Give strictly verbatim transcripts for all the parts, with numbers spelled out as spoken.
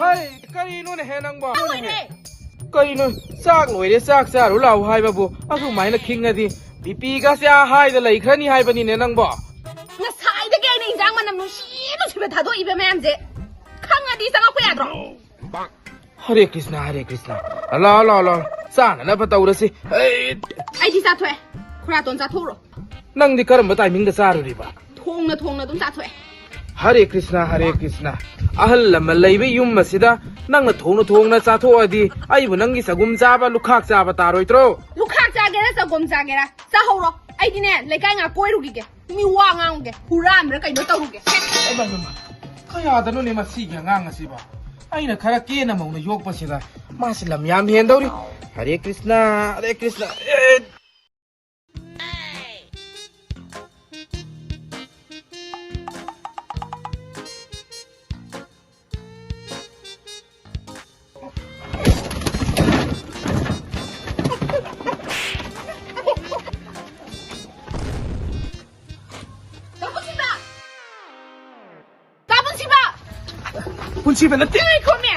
ꯍꯩ, ꯀꯔꯤꯅꯣꯅꯦꯍꯦ ꯅꯪꯕꯣ? ꯆꯥꯛ ꯂꯣꯏꯔꯦ꯫ ꯀꯩꯅꯣ? ꯆꯥꯛ ꯂꯣꯏꯔꯦ, ꯆꯥꯛ ꯆꯥꯔꯨ ꯂꯥꯛꯎ ꯍꯥꯏꯕꯕꯨ ꯑꯗꯨꯃꯥꯏꯅ ꯈꯤꯡꯉꯗꯤ ꯕꯤ ꯄꯤꯒꯁꯦ ꯑꯥ ꯍꯥꯏꯗ ꯂꯩꯈ꯭ꯔꯅꯤ ꯍꯥꯏꯕꯅꯤꯅꯦ ꯅꯪꯕꯣ꯫ ꯉꯁꯥꯏꯗꯒꯤ ꯑꯩꯅ ꯏꯟꯖꯥꯡ ꯃꯅꯝ ꯅꯨꯡꯁꯤ ꯅꯨꯡꯁꯤꯕ ꯊꯥꯗꯣꯛꯏꯕ ꯃꯌꯥꯝꯁꯦ ꯈꯪꯉꯗꯤ ꯆꯪꯉꯛꯄ ꯌꯥꯗ꯭ꯔꯣ? ꯍꯔꯦ ꯀ꯭ꯔꯤꯁꯅ, ꯍꯔꯦ ꯀ꯭ꯔꯤꯁꯅ꯫ ꯂꯥꯎ, ꯂꯥꯎ, ꯂꯥꯎ꯫ ꯆꯥꯅꯅꯕ ꯇꯧꯔꯁꯤ꯫ ꯑꯩ ꯑꯩꯗꯤ ꯆꯥꯊꯣꯛꯑꯦ꯫ ꯈꯨꯔꯥꯇꯣꯟ ꯆꯥꯊꯣꯛꯎꯔꯣ꯫ ꯅꯪꯗꯤ ꯀꯔꯝꯕ ꯇꯥꯏꯃꯤꯡꯗ ꯆꯥꯔꯨꯔꯤꯕ? ꯊꯣꯡꯅ ꯊꯣꯡꯅ ꯑꯗꯨꯝ ꯆꯥꯊꯣꯛꯑꯦ꯫ ꯍꯔꯦ ꯀ꯭ꯔꯤꯁꯅ, ꯍꯔꯦ ꯀ꯭ꯔꯤꯁꯅ꯫ ꯑꯍꯜ ꯂꯃꯟ ꯂꯩꯕ ꯌꯨꯝ ꯑꯁꯤꯗ ꯅꯪꯅ ꯊꯣꯡꯅ ꯊꯣꯡꯅ ꯆꯥꯊꯣꯛꯑꯗꯤ ꯑꯩꯕꯨ ꯅꯪꯒꯤ ꯆꯒꯨꯝ ꯆꯥꯕ, ꯂꯨꯈꯥꯛ ꯆꯥꯕ ꯇꯥꯔꯣꯏꯗ꯭ꯔꯣ? ꯂꯨꯈꯥꯛ ꯆꯥꯒꯦꯔꯥ, ꯆꯒꯨꯝ ꯆꯥꯒꯦꯔꯥ, ꯆꯥꯍꯧꯔꯣ꯫ ꯑꯩꯗꯤꯅꯦ, ꯂꯩꯀꯥꯏ ꯉꯥꯛ ꯀꯣꯏꯔꯨꯈꯤꯒꯦ꯫ ꯃꯤ ꯋꯥ ꯉꯥꯡꯉꯨꯒꯦ, ꯍꯨꯔꯥꯟꯕ꯭ꯔꯥ ꯀꯩꯅꯣ ꯇꯧꯔꯨꯒꯦ꯫ ꯏꯃꯥ, ꯏꯃꯥ, ꯀꯌꯥꯗꯅꯣꯅꯦ ꯃꯁꯤꯒꯤ ꯑꯉꯥꯡ ꯑꯁꯤꯕꯣ? ꯑꯩꯅ ꯈꯔ ꯀꯦꯅ ꯃꯧꯅ ꯌꯣꯛꯄꯁꯤꯗ ꯃꯥꯁꯤ ꯂꯝ ꯌꯥꯝ ꯍꯦꯟꯗꯧꯔꯤ꯫ ꯍꯔꯦ ꯀ꯭ꯔꯤꯁꯅ, ꯍꯔꯦ ꯀ꯭ꯔꯤꯁꯅ꯫ ꯑꯦ! ꯗꯥ ꯄꯨꯟꯁꯤꯕ! ꯄꯨꯟꯁꯤꯕ ꯅꯠꯇꯦ꯫ ꯉꯥꯏꯈꯣꯃꯤ!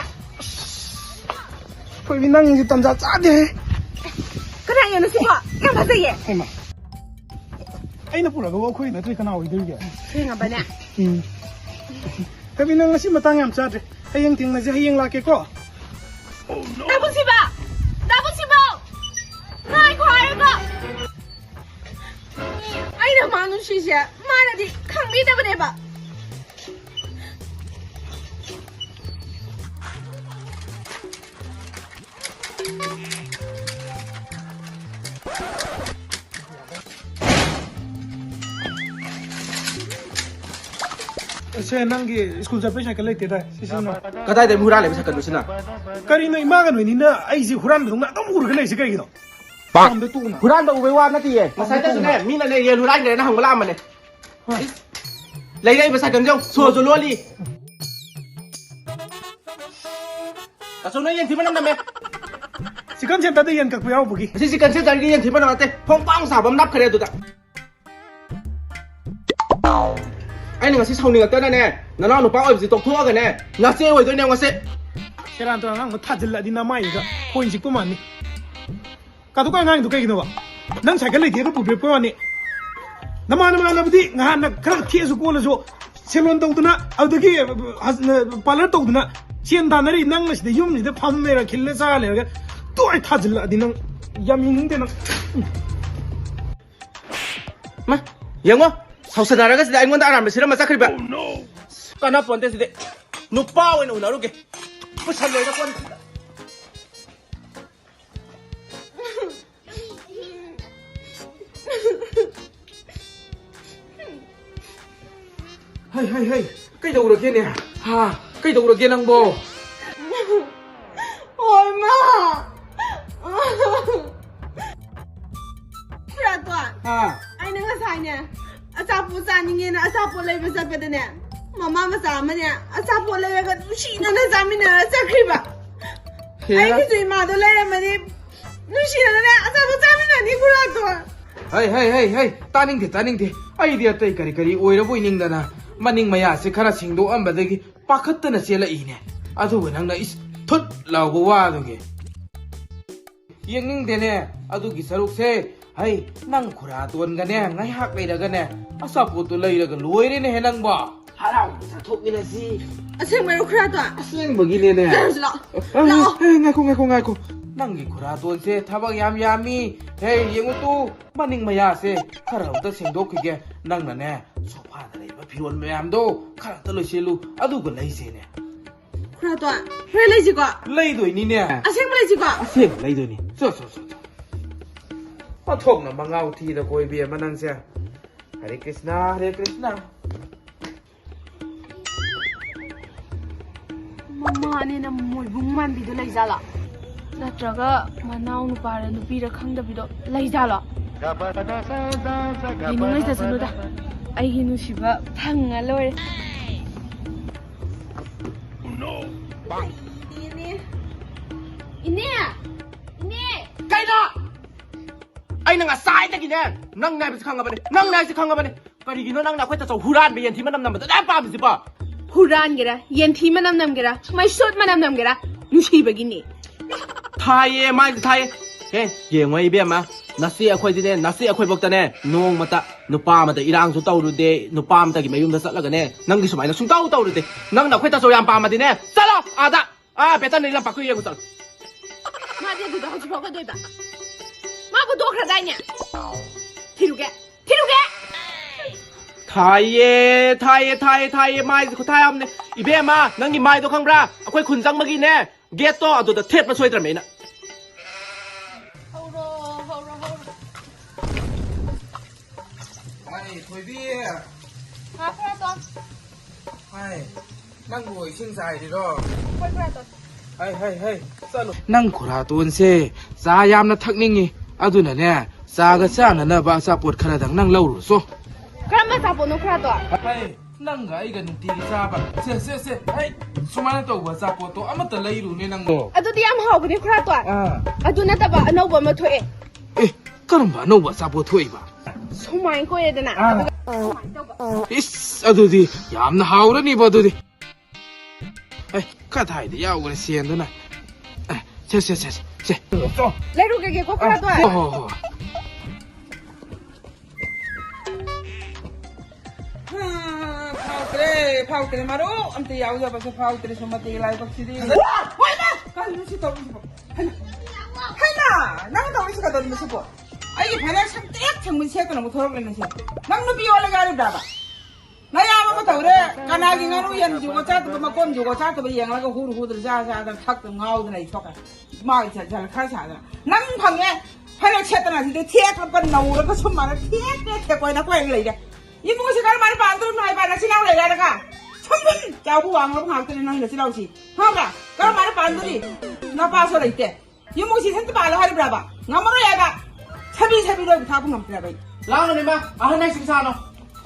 ꯑꯩꯈꯣꯏꯗꯤ ꯅꯪꯁꯦ ꯇꯟꯖꯥ ꯆꯥꯗꯦꯍꯦ꯫ ꯀꯅꯥꯒꯤꯅꯣ ꯁꯤꯕꯣ? ꯌꯥꯝ ꯐꯖꯩꯌꯦ꯫ ꯍꯩꯃꯥ꯫ ꯑꯩꯅ ꯄꯨꯔꯒꯕꯨ ꯑꯩꯈꯣꯏ ꯅꯠꯇ꯭ꯔꯗꯤ ꯀꯅꯥ ꯑꯣꯏꯗꯣꯔꯤꯒꯦ? ꯁꯦꯡꯉꯕꯅꯦ? ꯎꯝ꯫ ꯀꯕꯤ, ꯅꯪ ꯉꯁꯤ ꯃꯇꯥꯡ ꯌꯥꯝ ꯆꯥꯗ꯭ꯔꯦ꯫ ꯍꯌꯦꯡ ꯊꯦꯡꯅꯁꯤ, ꯍꯌꯦꯡ ꯂꯥꯛꯀꯦꯀꯣ꯫ ꯗꯥ ꯄꯨꯟꯁꯤꯕ! ꯗꯥ ꯄꯨꯟꯁꯤꯕ! ꯉꯥꯏꯈꯣ ꯍꯥꯏꯔꯒ! ꯑꯩꯅ ꯃꯥ ꯅꯨꯡꯁꯤꯁꯦ ꯃꯥꯅꯗꯤ ꯈꯪꯕꯤꯗꯕꯅꯦꯕ꯫ ꯁꯦ, ꯅꯪꯒꯤ ꯁ꯭ꯀꯨꯜ ꯆꯠꯄꯩ ꯁꯥꯏꯀꯜ ꯂꯩꯇꯦꯗꯥꯏ? ꯁꯤ ꯁꯤꯖꯤꯟꯅꯧ꯫ ꯀꯗꯥꯏꯗꯩ ꯍꯨꯔꯥꯜꯂꯤꯕ ꯁꯥꯏꯀꯜꯅꯣ ꯁꯤꯅ? ꯀꯔꯤꯅꯣ, ꯏꯃꯥꯒ ꯅꯣꯏꯅꯤꯅ ꯑꯩꯁꯦ ꯍꯨꯔꯥꯟꯕꯗꯧꯅ ꯑꯗꯨꯝ ꯎꯔꯒ ꯂꯩꯔꯤꯁꯦ ꯀꯩꯒꯤꯅꯣ? ꯄꯥꯝꯗ ꯇꯣꯛꯎꯅ꯫ ꯍꯨꯔꯥꯟꯕ ꯎꯕꯩ ꯋꯥ ꯅꯠꯇꯤꯌꯦ꯫ ꯉꯁꯥꯏꯗꯁꯨꯅꯦ, ꯃꯤꯅꯅꯦ ꯌꯦꯟ ꯍꯨꯔꯥꯟꯈ꯭ꯔꯦꯅ ꯍꯪꯕ ꯂꯥꯛꯑꯝꯕꯅꯦ꯫ ꯍꯣꯏ꯫ ꯂꯩꯔꯛꯏꯕ ꯁꯥꯏꯀꯜꯁꯦ ꯌꯦꯡꯉꯨ, ꯁꯣꯁꯨ ꯂꯣꯜꯂꯤ꯫ ꯇꯥꯆꯧ, ꯅꯣꯏ ꯌꯦꯟꯊꯤ ꯃꯅꯝ ꯅꯝꯃꯦ꯫ ꯆꯤꯛꯀꯟ ꯁꯦꯟꯇꯔꯗ ꯌꯦꯟ ꯀꯛꯄ ꯌꯥꯎꯕꯒꯤ꯫ ꯑꯁꯤ ꯆꯤꯛꯀꯟ ꯁꯦꯟꯇꯔꯒꯤ ꯌꯦꯟꯊꯤ ꯃꯅꯝ ꯅꯠꯇꯦ, ꯐꯣꯡ ꯄꯥꯡ ꯁꯥꯕ ꯑꯃ ꯅꯞꯈ꯭ꯔꯦ ꯑꯗꯨꯗ꯫ ꯑꯩꯅ ꯉꯁꯤ ꯁꯥꯎꯅꯤꯡꯉꯛꯇꯅꯅꯦ, ꯅꯅꯥꯎ ꯅꯨꯄꯥ ꯑꯣꯏꯕꯁꯤ ꯇꯣꯛꯊꯣꯛꯑꯒꯅꯦ, ꯅꯆꯦ ꯑꯣꯏꯗꯣꯏꯅꯦ ꯉꯁꯤ꯫ ꯁꯦꯔꯥꯟ ꯇꯨꯔꯥꯟ ꯑꯉꯥꯡꯗꯣ ꯊꯥꯖꯤꯜꯂꯛꯑꯗꯤ ꯅꯃꯥꯏꯗꯨꯗ ꯈꯣꯏ ꯆꯤꯛꯄ ꯃꯥꯟꯅꯤ꯫ ꯀꯥꯗꯨꯀꯥꯏ ꯑꯉꯥꯡꯗꯣ ꯀꯩꯒꯤꯅꯣꯕ? ꯅꯪ ꯁꯥꯏꯀꯜ ꯂꯩꯇꯦꯗꯣ ꯄꯨꯕꯤꯔꯛꯄ ꯋꯥꯅꯤ꯫ ꯅꯃꯥꯟ ꯅꯃꯥꯟꯅꯕꯗꯤ ꯉꯍꯥꯟꯅ ꯈꯔ ꯊꯦꯛꯑꯁꯨ ꯀꯣꯜꯂꯁꯨ ꯁꯦꯂꯣꯟ ꯇꯧꯗꯅ, ꯑꯗꯨꯗꯒꯤ, ꯑ, ꯄꯥꯔꯂꯔ ꯇꯧꯗꯅ ꯁꯦꯟ ꯇꯥꯟꯅꯔꯤ, ꯅꯪꯅ ꯁꯤꯗ ꯌꯨꯝꯁꯤꯗ ꯐꯝ ꯂꯩꯔ ꯈꯤꯜꯂ ꯆꯥ ꯂꯩꯔꯒ ꯇꯣꯏ ꯊꯥꯖꯤꯜꯂꯛꯑꯗꯤ ꯅꯪ ꯌꯥꯝ ꯌꯦꯡꯅꯤꯡꯗꯦ ꯅꯪ꯫ ꯃꯥ, ꯌꯦꯡꯉꯣ, ꯁꯥꯎꯁꯟꯅꯔꯒ ꯁꯤꯗ ꯑꯩꯉꯣꯟꯗ ꯑꯔꯥꯟꯕ ꯁꯤꯔꯝꯃ ꯆꯠꯈ꯭ꯔꯤꯕ꯫ ꯀꯥꯟꯅꯄꯣꯟꯇꯦ ꯁꯤꯗꯤ꯫ ꯅꯨꯄꯥ ꯑꯣꯏꯅ ꯎꯅꯔꯨꯒꯦ꯫ ꯄꯨꯁꯜꯂꯣꯏꯗ ꯀꯣꯟ꯫ ꯍꯩ, ꯍꯩ, ꯍꯩ, ꯀꯩꯗꯧꯔꯒꯦꯅꯦ? ꯍꯥ? ꯀꯩꯗꯧꯔꯒꯦ ꯅꯪꯕꯣ? ꯍꯣꯏ, ꯃꯥ꯫ ꯈꯨꯔꯥꯇꯣꯟ, ꯍꯥ? ꯑꯩꯅ ꯉꯁꯥꯏꯅꯦ, ꯑꯆꯥꯄꯣꯠ ꯆꯥꯅꯤꯡꯉꯦꯅ ꯑꯆꯥꯄꯣꯠ ꯂꯩꯕ ꯆꯠꯄꯗꯅꯦ, ꯃꯃꯥ ꯃꯆꯥ ꯑꯃꯅꯦ, ꯑꯆꯥꯄꯣꯠ ꯂꯩꯔꯒ ꯅꯨꯡꯁꯤꯅꯅ ꯆꯥꯃꯤꯟꯅꯔ ꯆꯠꯈ꯭ꯔꯤꯕ꯫ ꯍꯦꯔꯥ꯫ ꯑꯩꯒꯤꯁꯨ ꯏꯃꯥꯗꯣ ꯂꯩꯔꯝꯃꯗꯤ ꯅꯨꯡꯁꯤꯅꯅꯅꯦ ꯑꯆꯥꯄꯣꯠ ꯆꯥꯃꯤꯟꯅꯅꯤ, ꯈꯨꯔꯥꯇꯣꯟ꯫ ꯍꯩ, ꯍꯩ, ꯍꯩ, ꯍꯩ, ꯇꯥꯅꯤꯡꯗꯦ, ꯇꯥꯅꯤꯡꯗꯦ꯫ ꯑꯩꯗꯤ ꯑꯇꯩ ꯀꯔꯤ ꯀꯔꯤ ꯑꯣꯏꯔꯕꯣꯏ ꯅꯤꯡꯗꯅ ꯃꯅꯤꯡ ꯃꯌꯥꯁꯦ ꯈꯔ ꯁꯦꯡꯗꯣꯛꯑꯝꯕꯗꯒꯤ ꯄꯥꯈꯠꯇꯅ ꯆꯦꯜꯂꯛꯏꯅꯦ꯫ ꯑꯗꯨꯒ ꯅꯪꯅ ꯏꯁ ꯊꯨꯠ ꯂꯥꯎꯕ ꯋꯥꯗꯨꯒꯤ꯫ ꯌꯦꯡꯅꯤꯡꯗꯦꯅꯦ ꯑꯗꯨꯒꯤ ꯁꯔꯨꯛꯁꯦ꯫ ꯍꯩ, ꯅꯪ ꯈꯨꯔꯥꯇꯣꯟꯒꯅꯦ ꯉꯥꯏꯍꯥꯛ ꯂꯩꯔꯒꯅꯦ ꯑꯆꯥꯄꯣꯠꯇꯣ ꯂꯩꯔꯒ ꯂꯣꯏꯔꯦꯅꯦꯍꯦ ꯅꯪꯕꯣ꯫ ꯍꯔꯥꯎꯅ ꯆꯥꯊꯣꯛꯃꯤꯟꯅꯁꯤ꯫ ꯑꯁꯦꯡꯕꯩꯔꯣ ꯈꯨꯔꯥꯇꯣꯟ? ꯑꯁꯦꯡꯕꯒꯤꯅꯦꯅꯦ꯫ ꯂꯥꯛꯑꯣꯁꯤ ꯂꯥꯛꯑꯣ꯫ ꯑ, ꯂꯥꯛꯑꯣ꯫ ꯑ, ꯉꯥꯏꯈꯣ, ꯉꯥꯏꯈꯣ, ꯉꯥꯏꯈꯣ꯫ ꯅꯪꯒꯤ ꯈꯨꯔꯥꯇꯣꯟꯁꯦ ꯊꯕꯛ ꯌꯥꯝ ꯌꯥꯝꯃꯤ꯫ ꯍꯦ, ꯌꯦꯡꯉꯨ ꯇꯨ, ꯃꯅꯤꯡ ꯃꯌꯥꯁꯦ ꯈꯔ ꯑꯝꯇ ꯁꯦꯡꯗꯣꯛꯈꯤꯒꯦ꯫ ꯅꯪꯅꯅꯦ, ꯁꯣꯐꯥꯗ ꯂꯩꯕ ꯐꯤꯔꯣꯜ ꯃꯌꯥꯝꯗꯣ ꯈꯔ ꯑꯝꯇ ꯂꯣꯏꯁꯤꯜꯂꯨ, ꯑꯗꯨꯒ ꯂꯩꯁꯦꯅꯦ꯫ ꯈꯨꯔꯥꯇꯣꯟ, ꯍꯣꯔꯦꯟ ꯂꯩꯁꯤꯀꯣ? ꯂꯩꯗꯣꯏꯅꯤꯅꯦ꯫ ꯑꯁꯦꯡꯕ ꯂꯩꯁꯤꯀꯣ? ꯑꯁꯦꯡꯕ ꯂꯩꯗꯣꯏꯅꯤ꯫ ꯆꯣ, ꯆꯣ, ꯆꯣ, ꯆꯣ꯫ ꯑꯣꯟꯊꯣꯛꯅ ꯃꯉꯥꯎ ꯊꯤꯗꯀꯣ, ꯏꯕꯦꯝꯃ ꯅꯪꯁꯦ꯫ ꯍꯔꯦ ꯀ꯭ꯔꯤꯁꯅ, ꯍꯔꯦ ꯀ꯭ꯔꯤꯁꯅ꯫ ꯃꯃꯥꯅꯦꯅ ꯃꯣꯏꯕꯨꯡ ꯃꯥꯟꯕꯤꯗꯣ ꯂꯩꯖꯥꯠꯂꯣ? ꯅꯠꯇ꯭ꯔꯒ ꯃꯅꯥꯎ ꯅꯨꯄꯥꯔ ꯅꯨꯄꯤꯔ ꯈꯪꯗꯕꯤꯗꯣ ꯂꯩꯖꯥꯠꯂꯣ? ꯌꯦꯡꯅꯤꯡꯉꯩ ꯆꯠꯁꯅꯨꯗ, ꯑꯩꯒꯤ ꯅꯨꯡꯁꯤꯕ ꯐꯪꯉ ꯂꯣꯏꯔꯦ꯫ ꯏꯅꯦ! ꯏꯅꯦ! ꯏꯅꯦ! ꯀꯩꯅꯣ? ꯑꯩꯅ ꯉꯁꯥꯏꯗꯒꯤꯅꯦ, ꯅꯪꯅꯦ ꯍꯥꯏꯕꯁꯤ ꯈꯪꯉꯕꯅꯦ, ꯅꯪꯅꯦ ꯍꯥꯏꯕꯁꯤ ꯈꯪꯉꯕꯅꯦ꯫ ꯀꯔꯤꯒꯤꯅꯣ ꯅꯪꯅ ꯑꯩꯈꯣꯏ ꯇꯥꯆꯧ ꯍꯨꯔꯥꯟꯕ ꯌꯦꯟꯊꯤ ꯃꯅꯝ ꯅꯝꯕꯗ ꯑꯗꯨꯛ ꯌꯥꯝ ꯄꯥꯝꯃꯤꯁꯤꯕꯣ? ꯍꯨꯔꯥꯟꯒꯦꯔꯥ, ꯌꯦꯟꯊꯤ ꯃꯅꯝ ꯅꯝꯒꯦꯔꯥ, ꯃꯩꯁꯣꯠ ꯃꯅꯝ ꯅꯝꯒꯦꯔꯥ, ꯅꯨꯡꯁꯤꯕꯒꯤꯅꯦ꯫ ꯊꯥꯏꯌꯦ, ꯃꯥꯏꯁꯦ ꯊꯥꯏꯌꯦ꯫ ꯑꯦ, ꯌꯦꯡꯉꯣ ꯏꯕꯦꯝꯃ, ꯅꯆꯦ ꯑꯩꯈꯣꯏꯗꯤꯅꯦ, ꯅꯆꯦ ꯑꯩꯈꯣꯏꯐꯧꯇꯅꯦ, ꯅꯣꯡꯃꯇ ꯅꯨꯄꯥ ꯑꯃꯗ ꯏꯔꯥꯡꯁꯨ ꯇꯧꯔꯨꯗꯦ, ꯅꯨꯄꯥ ꯑꯃꯇꯒꯤ ꯃꯌꯨꯝꯗ ꯆꯠꯂꯒꯅꯦ, ꯅꯪꯒꯤ ꯁꯨꯃꯥꯏꯅ ꯁꯨꯡꯇꯧ ꯇꯧꯔꯨꯗꯦ꯫ ꯅꯪꯅ ꯑꯩꯈꯣꯏ ꯇꯥꯆꯧ ꯌꯥꯝ ꯄꯥꯝꯃꯗꯤꯅꯦ, ꯆꯠꯂꯣ ꯑꯥꯗ꯫ ꯑꯥ, ꯕꯦꯇꯅꯔꯤ ꯂꯝꯄꯥꯛꯇꯨ ꯌꯦꯡꯉꯨ ꯆꯠꯂꯨ꯫ ꯃꯥꯗꯤ ꯑꯗꯨꯗ ꯍꯧꯖꯤꯛꯐꯥꯎ ꯀꯩꯗꯧꯏꯕ? ꯃꯥꯕꯨ ꯇꯣꯛꯈ꯭ꯔꯗꯥꯏꯅꯦ? ꯊꯤꯔꯨꯒꯦ, ꯊꯤꯔꯨꯒꯦ! ꯊꯥꯏꯌꯦ, ꯊꯥꯏꯌꯦ, ꯊꯥꯏꯌꯦ, ꯊꯥꯏꯌꯦ, ꯃꯥꯏꯁꯦ ꯈꯨꯊꯥ ꯌꯥꯝꯅꯦ꯫ ꯏꯕꯦꯝꯃ, ꯅꯪꯒꯤ ꯃꯥꯏꯗꯣ ꯈꯪꯕ꯭ꯔꯥ? ꯑꯩꯈꯣꯏ ꯈꯨꯟ ꯆꯪꯕꯒꯤꯅꯦ, ꯒꯦꯠꯇꯣ ꯑꯗꯨꯗ ꯊꯦꯠꯄ ꯁꯣꯏꯗ꯭ꯔꯕꯅꯦ ꯑꯩꯅ꯫ ꯍꯧꯔꯣ, ꯍꯧꯔꯣ, ꯍꯧꯔꯣ꯫ ꯍꯥꯏ, ꯊꯣꯏꯕꯤ꯫ ꯉꯥ ꯈꯔ ꯇꯣ꯫ ꯍꯥꯏ, ꯅꯪꯕꯨ ꯏꯁꯤꯡ ꯆꯥꯏꯔꯤꯔꯣ? ꯍꯣꯏ, ꯈꯔ ꯇꯣ꯫ ꯍꯩ, ꯍꯩ, ꯍꯩ, ꯆꯠꯂꯨ꯫ ꯅꯪ ꯈꯨꯔꯥꯇꯣꯟꯁꯦ ꯆꯥ ꯌꯥꯝꯅ ꯊꯛꯅꯤꯡꯉꯤ꯫ ꯑꯗꯨꯅꯅꯦ, ꯆꯥꯒ ꯆꯥꯅꯅꯕ ꯑꯆꯥꯄꯣꯠ ꯈꯔꯗꯪ ꯅꯪ ꯂꯧꯔꯨꯆꯣ꯫ ꯀꯔꯝꯕ ꯑꯆꯥꯄꯣꯠꯅꯣ, ꯈꯨꯔꯥꯇꯣꯟ? ꯍꯩ, ꯅꯪꯒ ꯑꯩꯒ ꯅꯨꯡꯇꯤꯒꯤ ꯆꯥꯕ꯫ ꯁꯦ, ꯁꯦ, ꯁꯦ, ꯍꯩ, ꯁꯨꯃꯥꯏꯅ ꯇꯧꯕ ꯑꯆꯥꯄꯣꯠꯇꯣ ꯑꯃꯠꯇ ꯂꯩꯔꯨꯅꯦ ꯅꯪꯗꯣ꯫ ꯑꯗꯨꯗꯤ ꯌꯥꯝ ꯍꯥꯎꯕꯅꯦ, ꯈꯨꯔꯥꯇꯣꯟ꯫ ꯑꯥ꯫ ꯑꯗꯨ ꯅꯠꯇꯕ ꯑꯅꯧꯕ ꯑꯃ ꯊꯣꯛꯑꯦ꯫ ꯑꯦ, ꯀꯔꯝꯕ ꯑꯅꯧꯕ ꯑꯆꯥꯄꯣꯠ ꯊꯣꯛꯏꯕ? ꯁꯨꯃꯥꯏꯅ ꯀꯣꯏꯔꯦꯗꯅ, ꯑꯥ꯫ ꯑꯗꯨꯒ ꯁꯨꯃꯥꯏꯅ ꯇꯧꯕ꯫ ꯏꯁ, ꯑꯗꯨꯗꯤ ꯌꯥꯝꯅ ꯍꯥꯎꯔꯅꯤꯕ ꯑꯗꯨꯗꯤ꯫ ꯑꯦ, ꯀꯗꯥꯏꯗ ꯌꯥꯎꯈ꯭ꯔꯦ ꯁꯦꯟꯗꯨꯅ? ꯑꯦ, ꯁꯦ, ꯁꯦ, ꯁꯦ, ꯁꯦ, ꯁꯦ꯫ ꯂꯩꯔꯨꯈꯤꯒꯦꯀꯣ, ꯈꯨꯔꯥꯇꯣꯟ꯫ ꯍꯣ, ꯍꯣ, ꯍꯣ꯫ ꯍꯥ, ꯐꯥꯎꯗ꯭ꯔꯦ, ꯐꯥꯎꯗ꯭ꯔꯦ, ꯃꯔꯨ ꯑꯝꯇ ꯌꯥꯎꯖꯕꯁꯨ ꯐꯥꯎꯗ꯭ꯔꯦ, ꯁꯨꯝ ꯃꯇꯦꯛ ꯂꯥꯏꯕꯛꯁꯤꯗꯤ꯫ ꯍꯣꯏꯃ! ꯀꯔꯤꯅꯣ ꯁꯤ ꯇꯧꯔꯤꯁꯤꯕꯣ? ꯍꯩꯃ! ꯍꯩꯃ! ꯅꯪ ꯇꯧꯔꯤꯁꯤ ꯀꯩꯗꯧꯔꯤꯅꯣ ꯁꯤꯕꯣ? ꯑꯩꯒꯤ ꯐꯅꯦꯛ ꯁꯪꯇ꯭ꯔꯤꯛ ꯁꯪꯕ ꯁꯦꯠꯇꯅ ꯑꯃꯨꯛ ꯊꯣꯔꯛꯂꯦ ꯉꯁꯤ꯫ ꯅꯪ ꯅꯨꯄꯤ ꯑꯣꯜꯂꯒ ꯍꯥꯏꯔꯤꯕ꯭ꯔꯥꯕ? ꯅꯌꯥꯝꯕ ꯑꯃ ꯇꯧꯔꯦ, ꯀꯅꯥꯒꯤ ꯉꯥꯅꯨ ꯌꯦꯟ ꯖꯨꯒꯣꯠ ꯆꯥꯗꯕ, ꯃꯀꯣꯟ ꯖꯨꯒꯣꯠ ꯆꯥꯗꯕ ꯌꯦꯡꯂꯒ ꯍꯨꯔꯨ ꯍꯨꯗꯅ ꯆꯥ ꯆꯥꯗꯅ ꯊꯛꯇꯅ ꯉꯥꯎꯗꯅ ꯂꯩꯊꯣꯛꯈ꯭ꯔꯦ꯫ ꯃꯥꯒꯤ ꯖꯜ ꯈꯔ ꯁꯥꯗꯅ꯫ ꯅꯪ ꯐꯪꯉꯦ, ꯐꯅꯦꯛ ꯁꯦꯠꯇꯅ ꯁꯤꯗ ꯊꯦꯛ ꯂꯨꯄꯥ ꯅꯧꯔꯒ ꯁꯨꯝ ꯃꯥꯅ ꯊꯦꯛ ꯊꯦꯛ ꯊꯦꯛ ꯀꯣꯏꯅ ꯀꯣꯏꯅ ꯂꯩꯔꯦ꯫ ꯏꯃꯨꯡꯁꯤ ꯀꯔꯝꯍꯥꯏꯅ ꯄꯥꯟꯗꯣꯔꯤꯕꯅꯣ ꯍꯥꯏꯕ? ꯅꯆꯤꯟ ꯅꯅꯥꯎ ꯂꯩꯔꯦ ꯍꯥꯏꯔꯒ ꯁꯨꯝ ꯁꯨꯝ ꯆꯥꯎꯕ ꯋꯥꯡꯂꯕ ꯉꯥꯛꯇꯅꯤ ꯅꯪ ꯅꯆꯤꯟ ꯅꯅꯥꯎꯁꯤ꯫ ꯈꯪꯕ꯭ꯔꯥ? ꯀꯔꯝꯍꯥꯏꯅ ꯄꯥꯟꯗꯣꯔꯤ? ꯅꯄꯥꯁꯨ ꯂꯩꯇꯦ꯫ ꯌꯨꯝꯕꯨꯁꯤ ꯏꯊꯟꯇ ꯄꯥꯜꯂꯣ ꯍꯥꯏꯔꯤꯕ꯭ꯔꯥꯕ? ꯉꯝꯃꯔꯣꯏ ꯍꯥꯏꯕ꯫ ꯁꯕꯤ ꯁꯕꯤꯗꯣ ꯑꯩꯕꯨ ꯊꯥꯛꯄ ꯉꯝꯗ꯭ꯔꯦꯕ ꯑꯩ꯫ ꯂꯥꯡꯒꯅꯨ ꯏꯃꯥ, ꯑꯍꯟ ꯍꯥꯏꯁꯤꯕꯨ ꯁꯥꯅꯣ꯫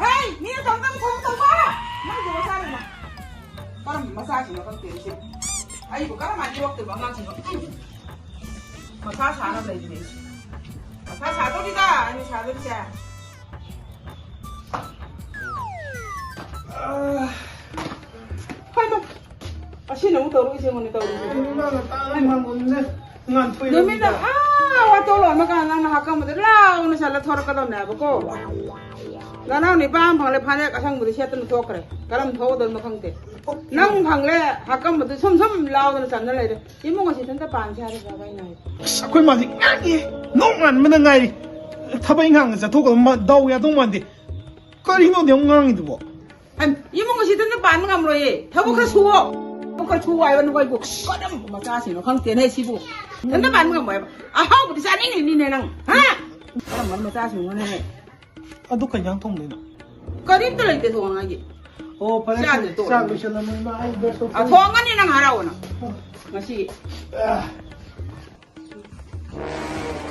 ꯍꯩ, ꯃꯤꯅ ꯇꯧꯗꯕ ꯊꯕꯛ ꯇꯧꯕ! ꯅꯪꯒꯤ ꯃꯆꯥꯅꯤꯅ꯫ ꯀꯔꯝꯕ ꯃꯆꯥꯁꯤꯡꯅꯣ ꯈꯪꯗꯦ ꯁꯤ꯫ ꯑꯩꯕꯨ ꯀꯔꯝꯍꯥꯏꯅ ꯌꯣꯛꯇꯣꯏꯕ ꯑꯉꯥꯡꯁꯤꯡꯗꯣ? ꯃꯊꯥ ꯁꯥꯔ ꯂꯩꯕꯅꯦ ꯑꯩꯁꯦ꯫ ꯃꯊꯥ ꯁꯥꯗꯧꯔꯤꯗ ꯑꯩꯅ ꯁꯥꯗꯣꯔꯤꯁꯦ꯫ ꯇꯧꯔꯛꯏꯁꯦ ꯌꯦꯡꯉꯨꯅꯦ ꯇꯧꯔꯤꯁꯦ꯫ ꯀꯩꯅꯣ ꯅꯪꯅ ꯇꯥꯔ ꯉꯥꯡꯕꯅꯤꯅꯦ? ꯉꯥꯟꯊꯣꯏ ꯅꯨꯃꯤꯠꯅ ꯂꯩꯔꯤꯗ꯫ ꯑꯥ ꯋꯥꯇꯣ ꯂꯣꯟꯕ ꯀꯥꯟꯗ ꯅꯪꯅ ꯍꯥꯀꯝꯕꯗ ꯂꯥꯎꯅ ꯆꯠꯂ ꯊꯣꯔꯛꯀꯗꯕꯅꯦꯕꯀꯣ꯫ ꯅꯅꯥꯎ ꯅꯤꯄꯥ ꯑꯃ ꯐꯪꯂꯦ ꯐꯅꯦꯛ ꯑꯁꯪꯕꯗꯤ ꯁꯦꯠꯇꯅ ꯊꯣꯛꯈ꯭ꯔꯦ꯫ ꯀꯔꯝ ꯊꯣꯛꯀꯗꯕꯅꯣ ꯈꯪꯗꯦ꯫ ꯅꯪ ꯐꯪꯂꯦ ꯍꯥꯀꯝꯕꯗ ꯁꯨꯝ ꯁꯨꯝ ꯂꯥꯎꯗꯅ ꯆꯟꯅ ꯂꯩꯔꯦ꯫ ꯏꯃꯨꯡ ꯑꯁꯤ ꯏꯊꯟꯇ ꯄꯥꯟꯁꯦ ꯍꯥꯏꯔꯤꯕ꯭ꯔꯥ ꯑꯩꯅ ꯍꯥꯏꯗꯤ? ꯑꯁ, ꯑꯩꯈꯣꯏ ꯃꯥꯗꯤ ꯉꯥꯡꯉꯦ꯫ ꯅꯣꯡ ꯉꯥꯟꯕꯅ ꯉꯥꯏꯔꯤ꯫ ꯊꯕꯛ ꯏꯪꯈꯥꯡꯒ ꯆꯠꯊꯣꯛꯀꯗꯕ ꯃꯥ-, ꯗꯥꯎ ꯌꯥꯗꯧ ꯃꯥꯟꯗꯦ꯫ ꯀꯔꯤꯅꯣ ꯑꯗꯨꯛ ꯌꯥꯝ ꯉꯥꯡꯉꯤꯗꯨꯕꯣ? ꯑꯩ ꯏꯃꯨꯡ ꯑꯁꯤꯗꯅ ꯄꯥꯟꯕ ꯉꯝꯂꯣꯏꯌꯦ꯫ ꯊꯕꯛ ꯈꯔ ꯁꯨꯋꯣ꯫ ꯊꯕꯛ ꯈꯔ ꯁꯨ ꯍꯥꯏꯕ ꯅꯈꯣꯏꯕꯨ ꯀꯔꯝꯕ ꯃꯆꯥꯁꯤꯡꯅꯣ ꯈꯪꯗꯦꯅꯦ ꯁꯤꯕꯨ꯫ ꯏꯊꯟꯇ ꯄꯥꯟꯕ ꯉꯝꯃꯣꯏ ꯍꯥꯏꯕ꯫ ꯑꯍꯥꯎꯕꯗꯤ ꯆꯥꯅꯤꯡꯉꯤꯅꯤꯅꯦ ꯅꯪ꯫ ꯍꯥ? ꯀꯔꯝꯕ ꯃꯆꯥꯁꯤꯡꯅꯣꯅꯦ? ꯑꯗꯨ ꯀꯩ ꯏꯟꯖꯥꯡ ꯊꯣꯡꯗꯣꯏꯅꯣ? ꯀꯔꯤꯝꯇ ꯂꯩꯇꯦ ꯊꯣꯡꯉꯥꯏꯒꯤ꯫ ꯑꯣ, ꯐꯔꯦ, ꯆꯥꯗ꯭ꯔꯦ, ꯐꯔꯦ꯫ ꯇꯣꯛꯑꯣ꯫ ꯆꯥꯛ ꯂꯣꯏꯁꯜꯂꯝꯃꯣ, ꯏꯃꯥ꯫ ꯑꯩ ꯕ꯭ꯔꯁ ꯇꯧꯊꯣꯛ-, ꯑ, ꯊꯣꯡꯉꯅꯤ ꯅꯪ ꯍꯔꯥꯎꯑꯣꯅ꯫ ꯉꯁꯤ꯫ ꯑ꯫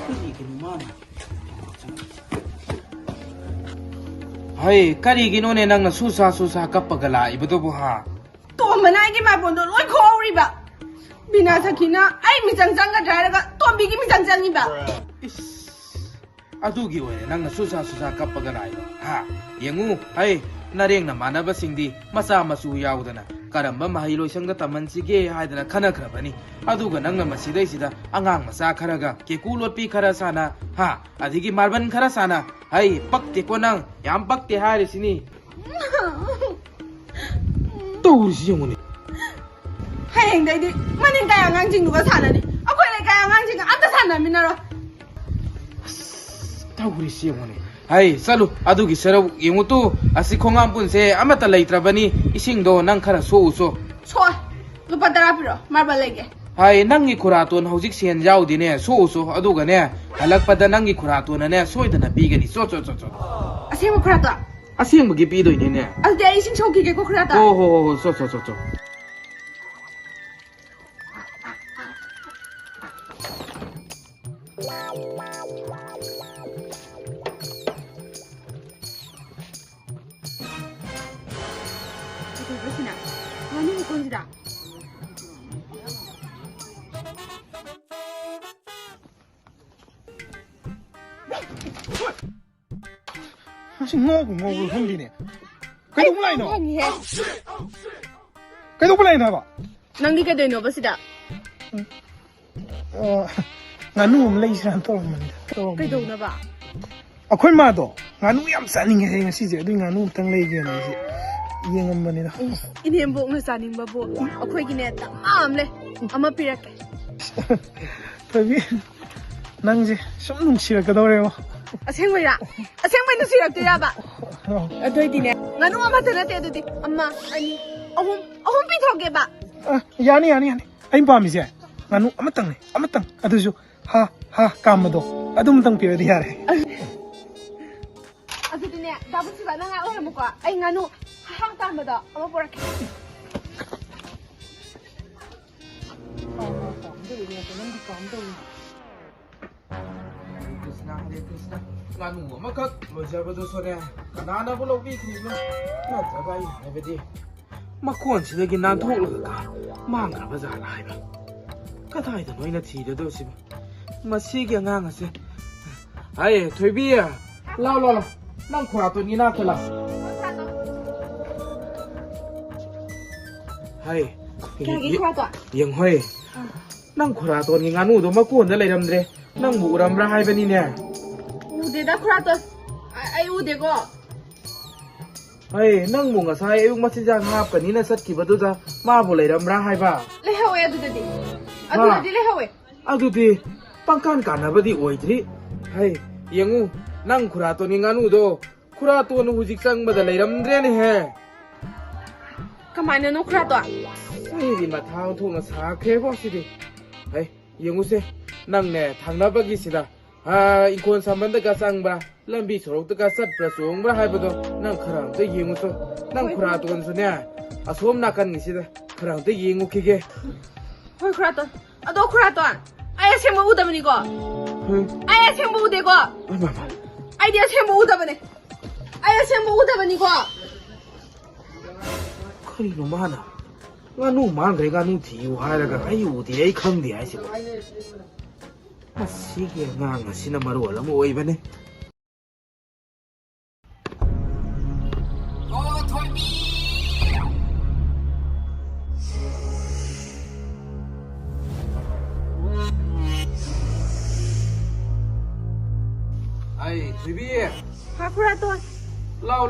ꯀꯔꯤꯒꯤꯅꯣ ꯃꯥꯅ? ꯍꯩ, ꯀꯔꯤꯒꯤꯅꯣꯅꯦ ꯅꯪꯅ ꯁꯨꯁꯥ ꯁꯨꯁꯥ ꯀꯞꯄꯒ ꯂꯥꯛꯏꯕꯗꯨꯕꯨ, ꯍꯥ? ꯇꯣꯝꯕꯅ ꯑꯩꯒꯤ ꯃꯥꯔꯕꯣꯟꯗꯣ ꯂꯣꯏ ꯈꯣꯛꯍꯧꯔꯤꯕ꯫ ꯕꯤꯅꯥ ꯁꯈꯤꯅ ꯑꯩ ꯃꯤꯆꯪ ꯆꯪꯒꯗ꯭ꯔꯥ ꯍꯥꯏꯔꯒ ꯇꯣꯝꯕꯤꯒꯤ ꯃꯤꯆꯪ ꯆꯪꯉꯤꯕ꯫ ꯏꯁ, ꯑꯗꯨꯒꯤ ꯑꯣꯏꯔꯦ ꯅꯪꯅ ꯁꯨꯁꯥ ꯁꯨꯁꯥ ꯀꯞꯄꯒ ꯂꯥꯛꯏꯗꯣ, ꯍꯥ? ꯌꯦꯡꯉꯨ, ꯍꯩ, ꯅꯔꯦꯡ ꯅꯃꯥꯟꯅꯕꯁꯤꯡꯗꯤ ꯃꯆꯥ ꯃꯁꯨ ꯌꯥꯎꯗꯅ ꯀꯔꯝꯕ ꯃꯍꯩꯂꯣꯏꯁꯪꯗ ꯇꯝꯍꯟꯁꯤꯒꯦ ꯍꯥꯏꯗꯅ ꯈꯟꯅꯈ꯭ꯔꯕꯅꯤ꯫ ꯑꯗꯨꯒ ꯅꯪꯅ ꯃꯁꯤꯗꯩꯁꯤꯗ ꯑꯉꯥꯡ ꯃꯆꯥ ꯈꯔꯒ ꯀꯦꯀꯨ ꯂꯣꯠꯄꯤ ꯈꯔ ꯁꯥꯟꯅ, ꯍꯥ? ꯑꯗꯒꯤ ꯃꯥꯔꯕꯜ ꯈꯔ ꯁꯥꯟꯅ꯫ ꯍꯩ, ꯄꯛꯇꯦꯀꯣ ꯅꯪ, ꯌꯥꯝ ꯄꯛꯇꯦ ꯍꯥꯏꯔꯤꯁꯤꯅꯤ꯫ ꯇꯧꯔꯤꯁꯤ ꯌꯦꯡꯉꯨꯅꯦ꯫ ꯍꯌꯦꯡꯗꯩꯗꯤ ꯃꯅꯤꯡ ꯀꯥꯏ ꯑꯉꯥꯡꯁꯤꯡꯗꯨꯒ ꯁꯥꯟꯅꯅꯤ꯫ ꯑꯩꯈꯣꯏ ꯂꯩꯀꯥꯏ ꯑꯉꯥꯡꯁꯤꯡꯒ ꯑꯝꯇ ꯁꯥꯟꯅꯃꯤꯟꯅꯔꯣꯏ꯫ ꯑꯁ, ꯇꯧꯔꯤꯁꯤ ꯌꯦꯡꯉꯨꯅꯦ꯫ ꯍꯩ, ꯆꯠꯂꯨ, ꯑꯗꯨꯒꯤ ꯁꯔꯨꯛ ꯌꯦꯡꯉꯨ ꯇꯨ, ꯑꯁꯤ ꯈꯣꯡꯉꯥꯝꯄꯨꯟꯁꯦ ꯑꯃꯠꯇ ꯂꯩꯇ꯭ꯔꯕꯅꯤ꯫ ꯏꯁꯤꯡꯗꯣ ꯅꯪ ꯈꯔ ꯁꯣꯛꯎꯆꯣ꯫ ꯁꯣꯛꯑꯣꯏ, ꯂꯨꯄꯥ ꯇꯔꯥ ꯄꯤꯔꯣ, ꯃꯥꯔꯕꯜ ꯂꯩꯒꯦ꯫ ꯍꯩ, ꯅꯪꯒꯤ ꯈꯨꯔꯥꯇꯣꯟ ꯍꯧꯖꯤꯛ ꯁꯦꯟ ꯌꯥꯎꯗꯦꯅꯦ, ꯁꯣꯛꯎꯆꯣ, ꯑꯗꯨꯒꯅꯦ, ꯍꯜꯂꯛꯄꯗ ꯅꯪꯒꯤ ꯈꯨꯔꯥꯇꯣꯟꯅꯅꯦ ꯁꯣꯏꯗꯅ ꯄꯤꯒꯅꯤ꯫ ꯆꯣ, ꯆꯣ, ꯆꯣ, ꯆꯣ꯫ ꯑꯁꯦꯡꯕ ꯈꯨꯔꯥꯇꯣꯟ? ꯑꯁꯦꯡꯕꯒꯤ ꯄꯤꯗꯣꯏꯅꯤꯅꯦ꯫ ꯑꯗꯨꯗꯤ ꯑꯩ ꯏꯁꯤꯡ ꯁꯣꯛꯈꯤꯒꯦꯀꯣ, ꯈꯨꯔꯥꯇꯣꯟ꯫ ꯍꯣ, ꯍꯣ, ꯍꯣ, ꯍꯣ, ꯆꯣ, ꯆꯣ, ꯆꯣ, ꯆꯣ꯫ ꯀꯩꯗꯧꯕ ꯁꯤꯅ? ꯉꯥꯅꯨ ꯃꯈꯣꯟꯁꯤꯗ꯫ ꯃꯁꯤ ꯉꯥꯎꯕ ꯉꯥꯎꯕ꯭ꯔꯥ ꯈꯪꯗꯦꯅꯦ꯫ ꯀꯩꯗꯧꯕ ꯂꯥꯛꯏꯅꯣ? ꯈꯪꯉꯤꯍꯦ꯫ ꯀꯩꯗꯧꯕ ꯂꯥꯛꯏꯅꯣ ꯍꯥꯏꯕ? ꯅꯪꯗꯤ ꯀꯩꯗꯧꯅꯣꯕ ꯁꯤꯗ? ꯑꯣ, ꯉꯥꯅꯨ ꯑꯃ ꯂꯩꯁꯤꯔꯥꯅ ꯇꯧꯔꯝꯕꯅꯤꯗ꯫ ꯇꯧꯔꯝꯕꯅꯤꯗ꯫ ꯀꯩꯗꯧꯅꯕ? ꯑꯩꯈꯣꯏ ꯃꯥꯗꯣ ꯉꯥꯅꯨ ꯌꯥꯝ ꯆꯥꯅꯤꯡꯉꯦ ꯍꯥꯏꯌꯦ ꯉꯁꯤꯁꯦ, ꯑꯗꯨꯏ ꯉꯥꯅꯨ ꯑꯝꯇꯪ ꯂꯩꯒꯦꯅ ꯑꯩꯁꯦ ꯌꯦꯡꯉꯝꯕꯅꯤꯗ꯫ ꯏꯁ, ꯏꯅꯦꯝꯕꯣꯛꯅ ꯆꯥꯅꯤꯡꯕꯕꯨ, ꯑꯩꯈꯣꯏꯒꯤꯅꯦ ꯗꯃꯥ ꯑꯃ ꯂꯩ, ꯑꯃ ꯄꯤꯔꯛꯀꯦ꯫ ꯊꯣꯏꯕꯤ, ꯅꯪꯁꯦ ꯁꯨꯝ ꯅꯨꯡꯁꯤꯔꯛꯀꯗꯧꯔꯦꯕꯣ꯫ ꯑꯁꯦꯡꯕꯩꯔꯥ? ꯑꯁꯦꯡꯕꯩ ꯅꯨꯡꯁꯤꯔꯛꯇꯣꯏꯔꯕ? ꯑꯣ꯫ ꯑꯗꯨꯑꯣꯏꯗꯤꯅꯦ, ꯉꯥꯅꯨ ꯑꯃꯇ ꯅꯠꯇꯦ ꯑꯗꯨꯗꯤ, ꯑꯃ, ꯑꯅꯤ, ꯑꯍꯨꯝ, ꯑꯍꯨꯝ ꯄꯤꯊꯣꯛꯀꯦꯕ꯫ ꯑ, ꯌꯥꯅꯤ, ꯌꯥꯅꯤ, ꯌꯥꯅꯤ꯫ ꯑꯩꯅ ꯄꯥꯝꯃꯤꯁꯦ ꯉꯥꯅꯨ ꯑꯃꯇꯪꯅꯦ, ꯑꯃꯇꯪ꯫ ꯑꯗꯨꯁꯨ ꯍꯥ ꯍꯥ ꯀꯥꯝꯕꯗꯣ, ꯑꯗꯨꯃꯇꯪ ꯄꯤꯔꯗꯤ ꯌꯥꯔꯦ꯫ ꯑꯗꯨꯗꯤꯅꯦ, ꯗꯥ ꯄꯨꯟꯁꯤꯕ, ꯅꯪ ꯉꯥꯏꯍꯥꯛ ꯑꯣꯏꯔꯝꯃꯨꯀꯣ꯫ ꯑꯩ ꯉꯥꯅꯨ ꯍꯥ ꯍꯥ ꯀꯥꯝꯕꯗꯣ ꯑꯃ ꯄꯨꯔꯛꯀꯦ꯫ ꯍꯔꯦ ꯀ꯭ꯔꯤꯁꯅ, ꯍꯔꯦ ꯀ꯭ꯔꯤꯁꯅ꯫ ꯉꯥꯅꯨ ꯑꯃꯈꯛ ꯂꯣꯏꯖꯕꯗꯨꯁꯨꯅꯦ, ꯀꯅꯥꯅꯕꯨ ꯂꯧꯕꯤꯈ꯭ꯔꯤꯅꯣ? ꯅꯠꯇ꯭ꯔꯒ ꯑꯩ ꯍꯥꯏꯕꯗꯤ, ꯃꯀꯣꯟꯁꯤꯗꯒꯤ ꯅꯥꯟꯊꯣꯛꯂꯒ ꯃꯥꯡꯈ꯭ꯔꯕ ꯖꯥꯠꯂ ꯍꯥꯏꯕ? ꯀꯗꯥꯏꯗꯅꯣ ꯑꯩꯅ ꯊꯤꯔꯗꯧꯁꯤꯕꯣ? ꯃꯁꯤꯒꯤ ꯑꯉꯥꯡ ꯑꯁꯦ꯫ ꯍꯥꯏ, ꯊꯣꯏꯕꯤ, ꯂꯥꯎ, ꯂꯥꯎ, ꯂꯥꯎ꯫ ꯅꯪ ꯈꯨꯔꯥꯇꯣꯟꯒꯤ ꯅꯥꯛꯇ ꯂꯥꯎ꯫ ꯍꯥꯏ, ꯀꯌꯥꯒꯤ ꯌꯦ-, ꯈꯨꯔꯥꯇꯣꯟ? ꯌꯦꯡꯉꯣꯍꯦ꯫ ꯑꯥ꯫ ꯅꯪ ꯈꯨꯔꯥꯇꯣꯟꯒꯤ ꯉꯥꯅꯨꯗꯣ ꯃꯀꯣꯟꯗ ꯂꯩꯔꯝꯗ꯭ꯔꯦ꯫ ꯅꯪꯕꯨ ꯎꯔꯝꯕ꯭ꯔꯥ ꯍꯥꯏꯕꯅꯤꯅꯦ? ꯎꯗꯦꯗ, ꯈꯨꯔꯥꯇꯣꯟ꯫ ꯑ-, ꯑꯩ ꯎꯗꯦꯀꯣ꯫ ꯍꯩ, ꯅꯪꯕꯨ ꯉꯁꯥꯏ ꯑꯌꯨꯛ ꯃꯆꯤꯟꯖꯥꯛ ꯍꯥꯞꯀꯅꯤꯅ ꯆꯠꯈꯤꯕꯗꯨꯗ ꯃꯥꯕꯨ ꯂꯩꯔꯝꯕ꯭ꯔꯥ ꯍꯥꯏꯕ? ꯂꯩꯍꯧꯋꯦ ꯑꯗꯨꯗꯗꯤ꯫ ꯍꯥ? ꯑꯗꯨꯗꯗꯤ ꯂꯩꯍꯧꯋꯦ꯫ ꯑꯗꯨꯗꯤ ꯄꯪꯀꯥꯟ ꯀꯥꯟꯅꯕꯗꯤ ꯑꯣꯏꯗ꯭ꯔꯤ꯫ ꯍꯩ, ꯌꯦꯡꯉꯨ, ꯅꯪ ꯈꯨꯔꯥꯇꯣꯟꯒꯤ ꯉꯥꯅꯨꯗꯣ ꯈꯨꯔꯥꯇꯣꯟꯅ ꯍꯧꯖꯤꯛ ꯆꯪꯕꯗ ꯂꯩꯔꯝꯗ꯭ꯔꯦꯅꯦꯍꯦ꯫ ꯀꯃꯥꯏꯅꯅꯣ ꯈꯨꯔꯥꯇꯣꯟ? ꯑꯩꯗꯤ ꯃꯊꯥ ꯑꯣꯟꯊꯣꯛꯅ ꯁꯥꯈ꯭ꯔꯦꯕꯣ ꯁꯤꯗꯤ꯫ ꯍꯩ, ꯌꯦꯡꯉꯨꯁꯦ, ꯅꯪꯅꯦ ꯊꯪꯅꯕꯒꯤꯁꯤꯗ, ꯑꯥ, ꯏꯪꯈꯣꯜ ꯁꯝꯕꯟꯗꯒ ꯆꯪꯕ꯭ꯔꯥ, ꯂꯝꯕꯤ ꯁꯣꯔꯣꯛꯇꯒ ꯆꯠꯄ꯭ꯔꯥ ꯆꯣꯡꯕ꯭ꯔꯥ ꯍꯥꯏꯕꯗꯣ ꯅꯪ ꯈꯔ ꯑꯝꯇ ꯌꯦꯡꯉꯨꯆꯣ꯫ ꯅꯪ ꯍꯣꯏ, ꯈꯨꯔꯥꯇꯣꯟꯁꯨꯅꯦ, ꯑꯁꯣꯝ ꯅꯥꯀꯟꯒꯤꯁꯤꯗ ꯈꯔ ꯑꯝꯇ ꯌꯦꯡꯉꯨꯈꯤꯒꯦ꯫ ꯍꯣꯏ, ꯈꯨꯔꯥꯇꯣꯟ꯫ ꯑꯗꯣ ꯈꯨꯔꯥꯇꯣꯟ, ꯑꯩ ꯑꯁꯦꯡꯕ ꯎꯗꯕꯅꯤꯀꯣ? ꯍꯝ? ꯑꯩ ꯑꯁꯦꯡꯕ ꯎꯗꯦꯀꯣ? ꯃꯥ, ꯃꯥ, ꯃꯥ꯫ ꯑꯩꯗꯤ ꯑꯁꯦꯡꯕ ꯎꯗꯕꯅꯦ꯫ ꯑꯩ ꯑꯁꯦꯡꯕ ꯎꯗꯕꯅꯤꯀꯣ? ꯀꯔꯤꯅꯣ ꯃꯥꯅ? ꯉꯥꯅꯨ ꯃꯥꯡꯈ꯭ꯔꯦ, ꯉꯥꯅꯨ ꯊꯤꯌꯨ ꯍꯥꯏꯔꯒ ꯑꯩ ꯎꯗꯦ, ꯑꯩ ꯈꯪꯗꯦ ꯍꯥꯏꯁꯤꯕꯣ? ꯃꯁꯤꯒꯤ ꯑꯉꯥꯡ ꯑꯁꯤꯅ ꯃꯔꯣꯜ ꯑꯃ ꯑꯣꯏꯕꯅꯦ꯫ ꯑꯣ, ꯊꯣꯏꯕꯤ!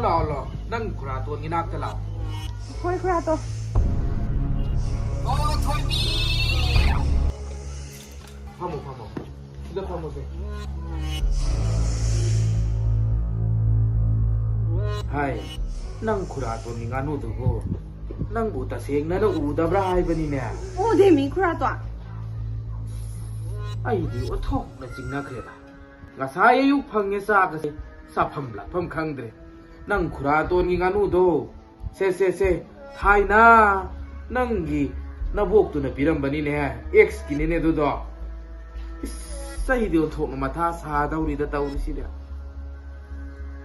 ꯂꯥꯛꯑꯣ, ꯂꯥꯛꯑꯣ꯫ ꯅꯪ ꯈꯨꯔꯥꯇꯣꯟꯒꯤ ꯅꯥꯛꯇ ꯂꯥꯛꯑꯣ꯫ ꯍꯣꯏ, ꯈꯨꯔꯥꯇꯣꯟ꯫ ꯐꯝꯃꯣ, ꯐꯝꯃꯣ꯫ ꯁꯤꯗ ꯐꯝꯃꯣꯁꯦ꯫ ꯍꯥꯏ, ꯅꯪ ꯈꯨꯔꯥꯇꯣꯟꯒꯤ ꯉꯥꯅꯨꯗꯨꯕꯨ ꯅꯪꯕꯨ ꯇꯁꯦꯡꯅ ꯎꯗꯕ꯭ꯔꯥ ꯍꯥꯏꯕꯅꯤꯅꯦ? ꯎꯗꯦꯃꯤ, ꯈꯨꯔꯥꯇꯣꯟ꯫ ꯑꯩꯗꯤ ꯑꯣꯟꯊꯣꯛꯅ ꯆꯤꯡꯅꯈ꯭ꯔꯦꯗ꯫ ꯉꯁꯥꯏ ꯑꯌꯨꯛ ꯐꯪꯉꯦ ꯆꯥꯒꯁꯦ, ꯆꯥꯐꯝ ꯂꯥꯛꯐꯝ ꯈꯪꯗ꯭ꯔꯦ꯫ ꯅꯪ ꯈꯨꯔꯥꯇꯣꯟꯒꯤ ꯉꯥꯅꯨꯗꯣ, ꯁꯦ, ꯁꯦ, ꯁꯦ, ꯊꯥꯏꯅ ꯅꯪꯒꯤ ꯅꯕꯣꯛꯇꯨꯅ ꯄꯤꯔꯝꯕꯅꯤꯅꯦ, ꯑꯦꯛꯁꯀꯤꯅꯤꯅꯦ ꯑꯗꯨꯗꯣ꯫ ꯏꯁ, ꯑꯩꯗꯤ ꯑꯣꯟꯊꯣꯛꯅ ꯃꯊꯥ ꯁꯥꯗꯧꯔꯤꯗ ꯇꯧꯔꯤꯁꯤꯗꯤ꯫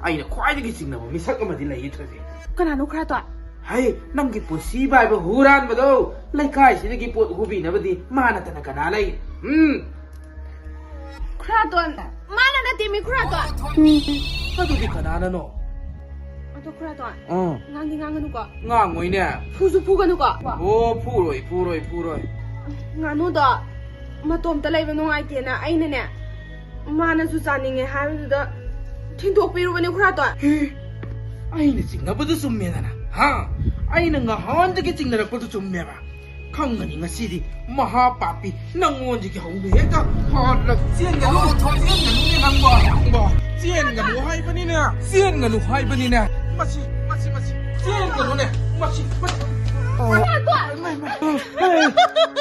ꯑꯩꯅ ꯈ꯭ꯋꯥꯏꯗꯒꯤ ꯆꯤꯡꯅꯕ ꯃꯤꯁꯛ ꯑꯃꯗꯤ ꯂꯩꯌꯦ, ꯊꯣꯏꯕꯤ꯫ ꯀꯅꯥꯅꯣ, ꯈꯨꯔꯥꯇꯣꯟ? ꯍꯩ, ꯅꯪꯒꯤ ꯄꯨꯟꯁꯤ ꯄꯥꯏꯕ ꯍꯨꯔꯥꯟꯕꯗꯣ, ꯂꯩꯀꯥꯏꯁꯤꯗꯒꯤ ꯄꯣꯠ ꯍꯨꯕꯤꯅꯕꯗꯤ ꯃꯥ ꯅꯠꯇꯅ ꯀꯅꯥ ꯂꯩ? ꯎꯝ? ꯈꯨꯔꯥꯇꯣꯟ, ꯃꯥꯅ ꯅꯠꯇꯦꯃꯤ, ꯈꯨꯔꯥꯇꯣꯟ꯫ ꯑꯗꯨꯗꯤ ꯀꯅꯥꯅꯅꯣ? ꯑꯗꯣ ꯈꯨꯔꯥꯇꯣꯟ, ꯑꯥ꯫ ꯉꯥꯡꯗꯤ ꯉꯥꯡꯒꯅꯨꯀꯣ꯫ ꯉꯥꯡꯉꯣꯏꯅꯦ꯫ ꯐꯨꯁꯨ ꯐꯨꯒꯅꯨꯀꯣ꯫ ꯑꯣ, ꯐꯨꯔꯣꯏ, ꯐꯨꯔꯣꯏ, ꯐꯨꯔꯣꯏ꯫ ꯉꯥꯅꯨꯗꯣ ꯃꯇꯣꯝꯇ ꯂꯩꯕ ꯅꯨꯡꯉꯥꯏꯇꯦꯅ ꯑꯩꯅꯅꯦ, ꯃꯥꯅꯁꯨ ꯆꯥꯅꯤꯡꯉꯦ ꯍꯥꯏꯕꯗꯨꯗ ꯊꯤꯟꯗꯣꯛꯄꯤꯔꯨꯕꯅꯦ, ꯈꯨꯔꯥꯇꯣꯟ꯫ ꯍꯦ, ꯑꯩꯅ ꯆꯤꯡꯅꯕꯗꯨ ꯆꯨꯝꯃꯦꯗꯅ, ꯍꯥ? ꯑꯩꯅ ꯉꯍꯥꯟꯗꯒꯤ ꯆꯤꯡꯅꯔꯛꯄꯗꯨ ꯆꯨꯝꯃꯦꯕ꯫ ꯈꯪꯒꯅꯤ ꯉꯁꯤꯗꯤ, ꯃꯍꯥꯄꯥꯄꯤ, ꯅꯪꯉꯣꯟꯗꯒꯤ ꯍꯧꯅ ꯍꯦꯛꯇ ꯍꯥꯠꯂ ꯆꯦꯟꯒꯅꯨ, ꯆꯦꯟꯒꯅꯨꯅꯦ ꯅꯪꯕꯣ, ꯅꯪꯕꯣ꯫ ꯆꯦꯟꯒꯅꯨ ꯍꯥꯏꯕꯅꯤꯅꯦ, ꯆꯦꯟꯒꯅꯨ ꯍꯥꯏꯕꯅꯤꯅꯦ꯫ ꯃꯁꯤ, ꯃꯁꯤ, ꯃꯁꯤ, ꯆꯦꯟꯒꯅꯨꯅꯦ, ꯃꯁꯤ, ꯃꯁꯤ꯫ ꯈꯨꯔꯥꯇꯣꯟ! ꯏꯃꯥꯏ, ꯏꯃꯥꯏ꯫ ꯍꯩ,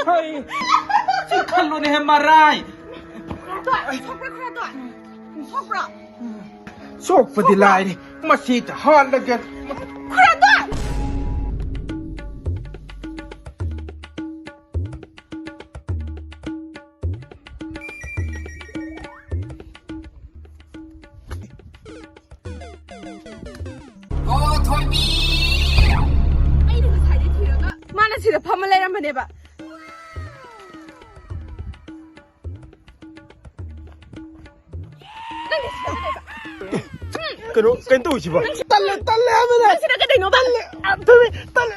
ꯍꯩ꯫ ꯆꯤꯡꯈꯠꯂꯨꯅꯦꯍꯦ, ꯃꯔꯥꯏ꯫ ꯈꯨꯔꯥꯇꯣꯟ, ꯁꯣꯛꯄ꯭ꯔꯥ, ꯈꯨꯔꯥꯇꯣꯟ? ꯁꯣꯛꯄ꯭ꯔꯥ? ꯁꯣꯛꯄꯗꯤ ꯂꯥꯏꯔꯤ, ꯃꯁꯤꯗ ꯍꯥꯠꯂꯒꯦ꯫ ꯈꯨꯔꯥꯇꯣꯟ! ꯑꯩꯅ ꯉꯁꯥꯏꯗꯩ ꯊꯤꯔꯒ ꯃꯥꯅ ꯁꯤꯗ ꯐꯝꯃ ꯂꯩꯔꯝꯕꯅꯦꯕ꯫ ꯅꯪꯗꯤ ꯁꯤꯗ ꯀꯩꯗꯧꯕ? ꯀꯩꯅꯣ, ꯀꯩꯅꯣ ꯇꯧꯔꯤꯁꯤꯕꯣ? ꯇꯜꯂꯦ, ꯇꯜꯂꯦ ꯍꯥꯏꯕꯅꯦ꯫ ꯅꯪ ꯁꯤꯗ ꯀꯩꯗꯧꯅꯣꯕ? ꯇꯜꯂꯦ, ꯑ, ꯇꯜꯂꯦ, ꯇꯜꯂꯦ꯫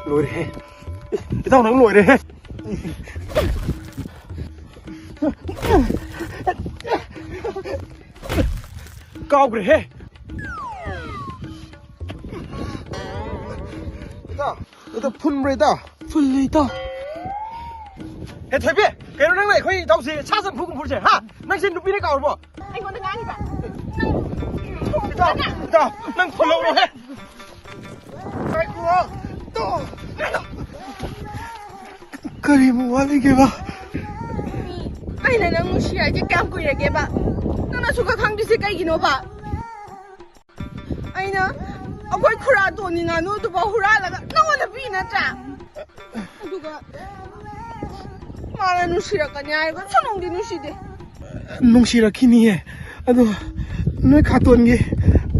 ꯂꯣꯏꯔꯦꯍꯦ꯫ ꯏꯇꯥꯎ, ꯅꯪ ꯂꯣꯏꯔꯦꯍꯦ꯫ ꯀꯥꯎꯈ꯭ꯔꯦꯍꯦ꯫ ꯏꯇꯥꯎ, ꯏꯇꯥꯎ, ꯐꯨꯟꯕ꯭ꯔꯥ, ꯏꯇꯥꯎ? ꯐꯨꯜꯂꯦ, ꯏꯇꯥꯎ꯫ ꯍꯦ, ꯊꯣꯏꯕꯤ, ꯀꯩꯅꯣ ꯅꯪꯅ ꯑꯩꯈꯣꯏ ꯏꯇꯥꯎꯁꯦ ꯁꯥ ꯆꯝꯐꯨꯠ ꯀꯨꯝꯐꯨꯠꯁꯦ, ꯍꯥ? ꯅꯪꯁꯦ ꯅꯨꯄꯤꯅ ꯀꯥꯎꯔꯕꯣ? ꯑꯩꯉꯣꯟꯗ ꯉꯥꯡꯉꯤꯕ? ꯏꯇꯥꯎ, ꯏꯇꯥꯎ, ꯅꯪ ꯐꯨꯜꯍꯧꯔꯣꯍꯦ꯫ ꯉꯥꯏꯈꯣ, ꯏꯇꯥꯎ꯫ ꯀꯔꯤꯕꯨ ꯋꯥꯠꯂꯤꯒꯦꯕ? ꯑꯩꯅ ꯅꯪ ꯅꯨꯡꯁꯤ ꯍꯥꯏꯁꯦ ꯀꯌꯥꯝ ꯀꯨꯏꯔꯒꯦꯕ? ꯅꯪꯅ ꯁꯨꯛꯈꯪ ꯈꯪꯗ꯭ꯔꯤꯁꯦ ꯀꯩꯒꯤꯅꯣꯕ? ꯑꯩꯅ ꯑꯩꯈꯣꯏ ꯈꯨꯔꯥꯇꯣꯟꯒꯤ ꯉꯥꯅꯨꯗꯨꯐꯥꯎ ꯍꯨꯔꯥꯜꯂꯒ ꯅꯪꯉꯣꯟꯗ ꯄꯤ ꯅꯠꯇ꯭ꯔꯥ? ꯑꯗꯨꯒ ꯃꯥꯅ ꯅꯨꯡꯁꯤꯔꯛꯀꯅꯤ ꯍꯥꯏꯔꯒ ꯁꯨꯅꯨꯡꯗꯤ ꯅꯨꯡꯁꯤꯗꯦ꯫ ꯅꯨꯡꯁꯤꯔꯛꯈꯤꯅꯤꯌꯦ꯫ ꯑꯗꯣ ꯅꯣꯏ ꯈꯥꯇꯣꯟꯒꯤ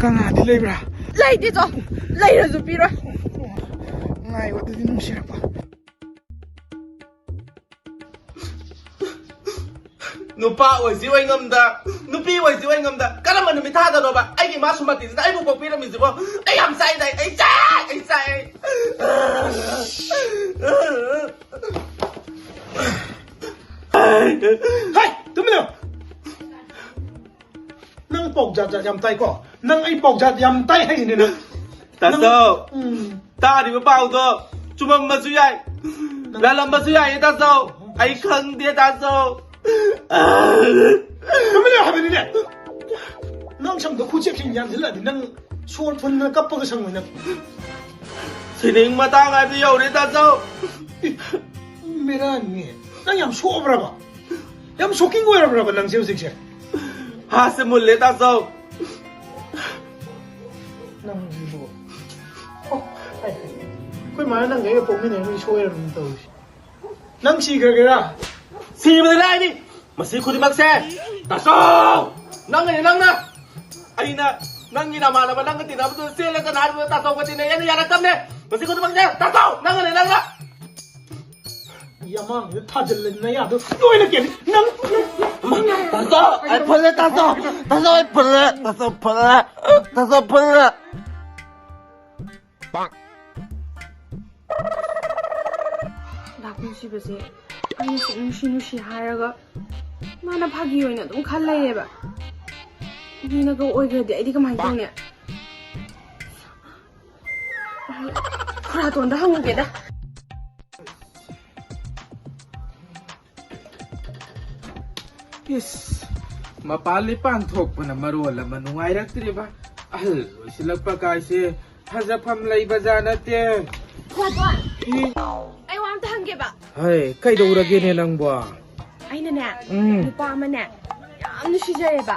ꯀꯪꯂꯥꯗꯤ ꯂꯩꯕ꯭ꯔꯥ? ꯂꯩꯇꯦ ꯆꯣ, ꯂꯩꯔꯁꯨ ꯄꯤꯔꯣꯏ꯫ ꯉꯥꯏꯌꯣ, ꯑꯗꯨꯗꯤ ꯅꯨꯡꯁꯤꯔꯛꯄ꯫ ꯅꯨꯄꯥ ꯑꯣꯏꯁꯤ ꯑꯣꯏ ꯉꯝꯗ, ꯅꯨꯄꯤ ꯑꯣꯏꯁꯤ ꯑꯣꯏ ꯉꯝꯗ, ꯀꯔꯝꯕ ꯅꯨꯃꯤꯠ ꯊꯥꯗꯅꯣꯕ ꯑꯩꯒꯤ ꯏꯃꯥ ꯁꯨꯃꯇꯤꯁꯤꯅ ꯑꯩꯕꯨ ꯄꯣꯛꯄꯤꯔꯝꯃꯤꯁꯤꯕꯣ? ꯑꯩ ꯌꯥꯝ ꯆꯥꯛꯏꯗ, ꯑꯩ ꯆꯥꯛ, ꯑꯩ ꯆꯥꯛꯑꯦ꯫ ꯍꯩ, ꯇꯨꯃꯤꯟ ꯂꯩꯌꯨ꯫ ꯅꯪ ꯄꯥꯎꯖꯥꯠ ꯖꯥꯠ ꯌꯥꯝ ꯇꯥꯏꯀꯣ? ꯅꯪ ꯑꯩ ꯄꯥꯎꯖꯥꯠ ꯌꯥꯝ ꯇꯥꯏ ꯍꯥꯏꯁꯤꯅꯦ ꯅꯪ꯫ ꯇꯥꯆꯧ, ꯎꯝ꯫ ꯇꯥꯔꯤꯕ ꯄꯥꯎꯗꯣ ꯆꯨꯝꯃꯝꯕꯁꯨ ꯌꯥꯏ, ꯂꯥꯜꯂꯝꯕꯁꯨ ꯌꯥꯏꯌꯦ ꯇꯥꯆꯧ꯫ ꯑꯩ ꯈꯪꯗꯦ ꯇꯥꯆꯧ꯫ ꯇꯨꯃꯤꯟ ꯂꯩꯌꯨ ꯍꯥꯏꯕꯅꯤꯅꯦ꯫ ꯅꯪ ꯁꯝꯗꯣ ꯈꯨꯆꯦꯛꯁꯤꯡ ꯌꯥꯟꯁꯤꯜꯂꯛꯑꯗꯤ ꯅꯪ ꯁꯣꯔ ꯐꯨꯟꯅ ꯀꯞꯄꯒ ꯁꯪꯉꯣꯏ ꯅꯪ꯫ ꯁꯤꯅꯤꯡ ꯃꯇꯥꯡ ꯍꯥꯏꯕꯗꯨ ꯌꯧꯔꯦ ꯇꯥꯆꯧ꯫ ꯕꯦꯔꯥꯅꯤ꯫ ꯅꯪ ꯌꯥꯝ ꯁꯣꯛꯑꯕ꯭ꯔꯕ? ꯌꯥꯝ ꯁꯣꯛꯀꯤꯡ ꯑꯣꯏꯔꯕ꯭ꯔꯕ ꯅꯪꯁꯦ ꯍꯧꯖꯤꯛꯁꯦ? ꯍꯥꯁꯦ ꯃꯨꯜꯂꯦ ꯇꯥꯆꯧ꯫ ꯅꯪꯁꯤꯕꯨ꯫ ꯑꯣ, ꯑꯩ, ꯑꯩꯈꯣꯏ ꯃꯥꯅ ꯅꯪꯒ ꯑꯩꯒ ꯄꯣꯛꯃꯤꯟꯅꯔꯝꯃꯤ ꯁꯣꯏꯔꯕꯅꯤ ꯇꯧꯔꯤꯁꯦ꯫ ꯅꯪ ꯁꯤꯈ꯭ꯔꯒꯦꯔꯥ? ꯁꯤꯕꯗꯤ ꯂꯥꯏꯔꯤ꯫ ꯃꯁꯤ ꯈꯨꯗꯤꯡꯃꯛꯁꯦ ꯇꯥꯆꯧ! ꯅꯪꯅꯅꯦ, ꯅꯪꯅ! ꯑꯩꯅ ꯅꯪꯒꯤ ꯅꯃꯥꯟꯅꯕ ꯅꯪꯒ ꯇꯤꯟꯅꯕꯗꯨꯗ ꯆꯦꯜꯂꯒꯅ ꯍꯥꯏꯕꯗꯨꯗ ꯇꯥꯆꯧꯒ ꯇꯤꯟꯅꯩ, ꯑꯩꯅ ꯌꯥꯔꯛꯇꯕꯅꯦ꯫ ꯃꯁꯤ ꯈꯨꯗꯤꯡꯃꯛꯁꯦ ꯇꯥꯆꯧ! ꯅꯪꯅꯅꯦ, ꯅꯪꯅ! ꯌꯥꯃꯥꯡꯗꯨꯗ ꯊꯥꯖꯤꯜꯂꯗꯤ ꯅꯌꯥꯗꯣ ꯂꯣꯏꯅ ꯀꯦꯜꯂꯤ꯫ ꯅꯪ, ꯅꯪ, ꯇꯥꯆꯧ! ꯑꯩ ꯐꯨꯜꯂꯦ, ꯇꯥꯆꯧ! ꯇꯥꯆꯧ, ꯑꯩ ꯐꯨꯜꯂꯦ! ꯇꯥꯆꯧ, ꯐꯨꯜꯂꯦ! ꯇꯥꯆꯧ, ꯐꯨꯜꯂꯦ! ꯗꯥ ꯄꯨꯟꯁꯤꯕꯁꯦ ꯑꯩꯅ ꯁꯨꯝ ꯅꯨꯡꯁꯤ ꯅꯨꯡꯁꯤ ꯍꯥꯏꯔꯒ ꯃꯥꯅ ꯐꯥꯒꯤ ꯑꯣꯏꯅ ꯑꯗꯨꯝ ꯈꯜ ꯂꯩꯌꯦꯕ꯫ ꯃꯤꯅꯒ ꯑꯣꯏꯈ꯭ꯔꯗꯤ ꯑꯩꯗꯤ ꯀꯃꯥꯏꯅ ꯇꯧꯅꯤ? ꯈꯨꯔꯥꯇꯣꯟꯗ ꯍꯪꯉꯨꯒꯦꯗ꯫ ꯏꯁ, ꯃꯄꯥꯟ ꯂꯤꯄꯥꯟ ꯊꯣꯛꯄꯅ ꯃꯔꯣꯜ ꯑꯃ ꯅꯨꯡꯉꯥꯏꯔꯛꯇ꯭ꯔꯤꯕ꯫ ꯑꯍꯜ ꯑꯣꯏꯁꯤꯜꯂꯛꯄ ꯀꯥꯏꯁꯦ ꯐꯖꯐꯝ ꯂꯩꯕꯖꯥ ꯅꯠꯇꯦ꯫ ꯈꯨꯔꯥꯇꯣꯟ, ꯏ- ꯑꯩ ꯋꯥ ꯑꯝꯇ ꯍꯪꯒꯦꯕ꯫ ꯍꯩ, ꯀꯩꯗꯧꯔꯒꯦꯅꯦ ꯅꯪꯕꯣ? ꯑꯩꯅꯅꯦ, ꯎꯝ꯫ ꯅꯨꯄꯥ ꯑꯃꯅꯦ ꯌꯥꯝ ꯅꯨꯡꯁꯤꯖꯔꯦꯕ꯫